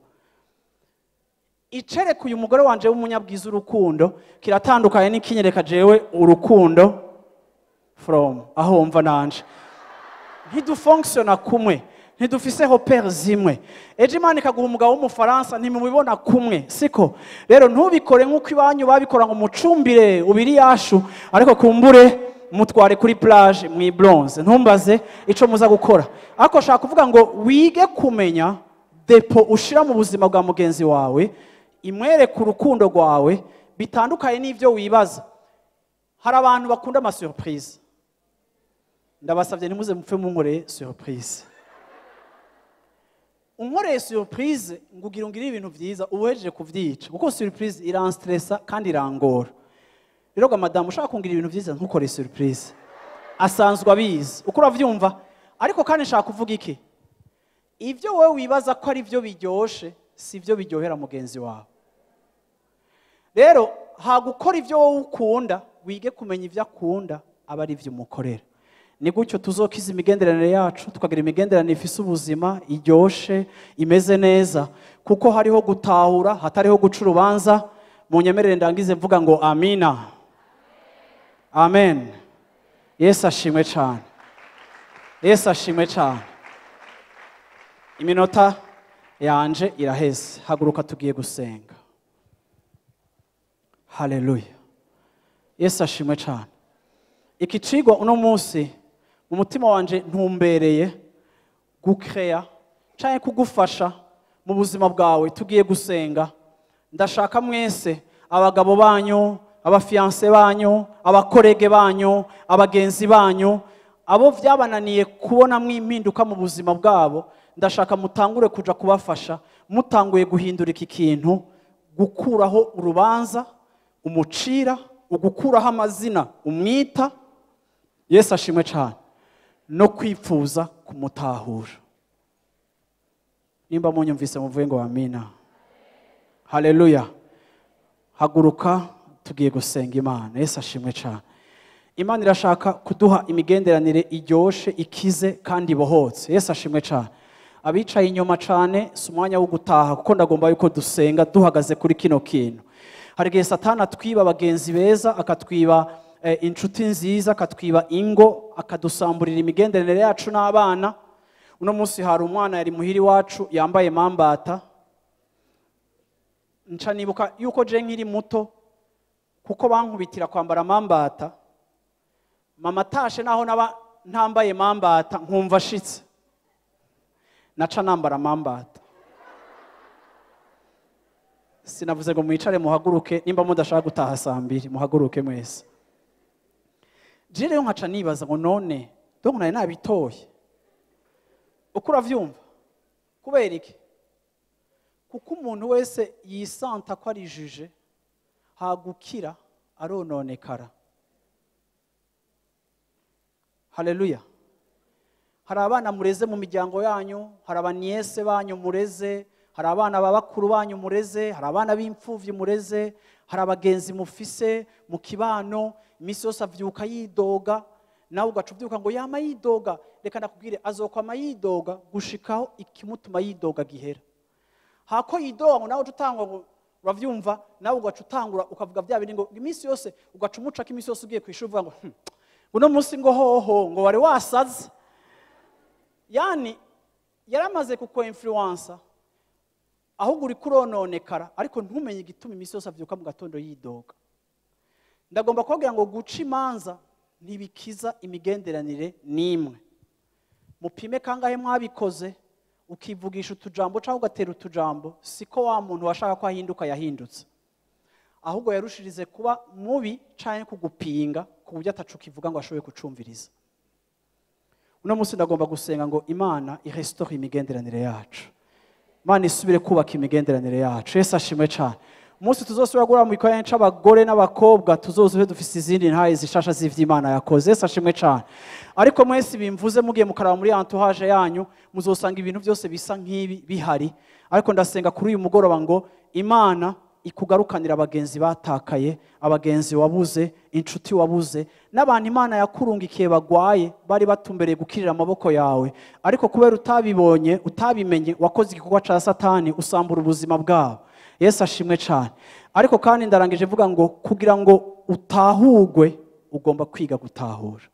Icereka uyu mugore wanje w'umunyabwiza urukundo kiratandukanye n'ikinyereka jewe urukundo from aho wumva nanje. Ntidufonctiona kumwe, ntidufise repères zimwe. Ejo Imana ikaguha umugabo w'Umufaransa, ntimubibona kumwe, siko? Rero ntubikore nk'uko iwanyu babikora ngo mucumbire ubiri yashu, ariko kumbure mutware kuri plage mwi bronze, ntumbaze ico muza gukora. Ariko shaka kuvuga ngo wige kumenya dépôt ushira mu buzima bwa mugenzi wawe imwereka urukundo rwawe bitandukanye n'ibyo wibaza. Hari abantu bakunda ama surprise. Ndabasabye ntimuze mupfe munkoreye surprise. Unkoreye surprise ngo ugira ungire ibintu byiza, uba uhejeje kuvyica, kuko surprise iranstressa kandi irangora. Rero ga madamu, ushaka kungira ibintu byiza, ntukore surprise, asanzwe abizi. Uko uravyumva? Ariko kandi nshaka kuvuga iki: ibyo wowe wibaza ko ari byo biryoshe si byo biryohera mugenzi wawe. Rero hagukora ibyo wowe ukunda, wige kumenya ibyo akunda, aba ari byo umukorera. Ni gutyo tuzokiza imigenderanire yacu, tukagira imigenderanire ifise ubuzima, iryoshe, imeze neza, kuko hariho gutahura, hatariho guca urubanza. Munyemerere ndangize mvuga ngo amina, amen. Yesu ashimwe cyane, Yesu ashimwe cyane. Iminota yanje iraheze. Haguruka, tugiye gusenga. Haleluya, Yesu ashimwe cyane. Iki cigwa uno munsi mu mutima wanje ntumbereye gukeya canke kugufasha mu buzima bwawe. Tugiye gusenga. Ndashaka mwese, abagabo banyu, aba fiancés banyu, aba collègues banyu, abagenzi banyu, abo vyabananiye kubonamwo impinduka mu buzima bwabo, ndashaka mutangure kuja kubafasha mutanguye guhindura iki kintu: gukuraho urubanza umucira, ugukuraho amazina umwita. Yesu ashimwe cyane. No kwipfuza kumutahura. Nimba munyumvise muvuye ngo amina. Haleluya. Haguruka, tugiye gusenga Imana. Yesu ashimwe cyane. Imana irashaka kuduha imigenderanire iryoshe, ikize kandi ibohotse. Yesu ashimwe cyane. Abicaye inyuma cyane si umwanya wo gutaha, kuko ndagomba yuko dusenga duhagaze kuri kino kintu. Hari igihe Satani atwiba abagenzi beza, akatwiba inshuti nziza, akatwiba ingo, akadusamburira imigenderanire yacu n'abana. Uno munsi hari umwana yari muhiri wacu yambaye mambata. Nca nibuka yuko je nkiri muto, kuko bankubitira kwambara mambata, mama atashe naho naba ntambaye mambata nkumva ashitse, naca nambara mambata. Sinavuze ngo mwicare muhaguruke, nimba mudashaka gutaha saa 2 muhaguruke mwese. Je rero nkaca nibaza ngo none donc nari nabitoye. Uko uravyumva? Kubera iki? Kuko umuntu wese yisanta ko ari juje, hagukira arononekara. Haleluya. Hari abana mureze mu miryango yanyu, hari abaniese banyu mureze, hari abana babakuru banyu mureze, hari abana b'imfuvyi mureze, hari abagenzi mufise mu kibano. Imisi yose avyuka yidoga, nawe ugaca uvyuka ngo yama yidoga. Reka ndakubwire, azokwama yidoga gushikaho ikimutuma yidoga gihera. Hako yidoga ngo nawe utangwa ngo uravyumva, nawe ugaca utangura ukavuga bya bindi ngo imisi yose ugaca umuca ko imisi yose ugiye kwishuri uvuga ngo uno munsi ngo hoho ngo wari wasaze. Yani yaramaze kuko influencer, ahubwo uri kurononekara, ariko ntumenye igituma imisi yose avyuka mu gatondo yidoga. Ndagomba kubabwira ngo guca imanza ntibikiza imigenderanire nimwe. Mupime kangahe mwabikoze, ukivugisha utujambo cyangwa ugatera utujambo, siko wa muntu washaka ko ahinduka yahindutse, ahubwo yarushirize kuba mubi canke kugupinga ku buryo atacukivuga ngo ashoboye kucumviriza. Uno munsi ndagomba gusenga ngo Imana irestore imigenderanire yacu, Imana isubire kubaka imigenderanire yacu. Yesu ashimwe cyane. Umunsi tuzosubira guhura mu gikorane c'abagore n'abakobwa, tuzoze dufise izindi ntahe zishasha z'ivy'Imana yakoze. Yesu ashimwe cyane. Ariko mwese bimvuze mugiye mukaraba muri entourage yanyu, muzosanga ibintu byose bisa nk'ibi bihari. Ariko ndasenga kuri uyu mugoroba ngo Imana ikugarukanira abagenzi batakaye, abagenzi wabuze, inshuti wabuze, n'abantu Imana yakurungikiye bagwaye, bari batumbereye gukirira amaboko yawe, ariko kubera utabibonye, utabimenye, wakoze igikorwa ca Satani, usambura ubuzima bwabo. Yesu ashimwe cyane. Ariko kandi ndarangije mvuga ngo kugira ngo utahugwe ugomba kwiga gutahura.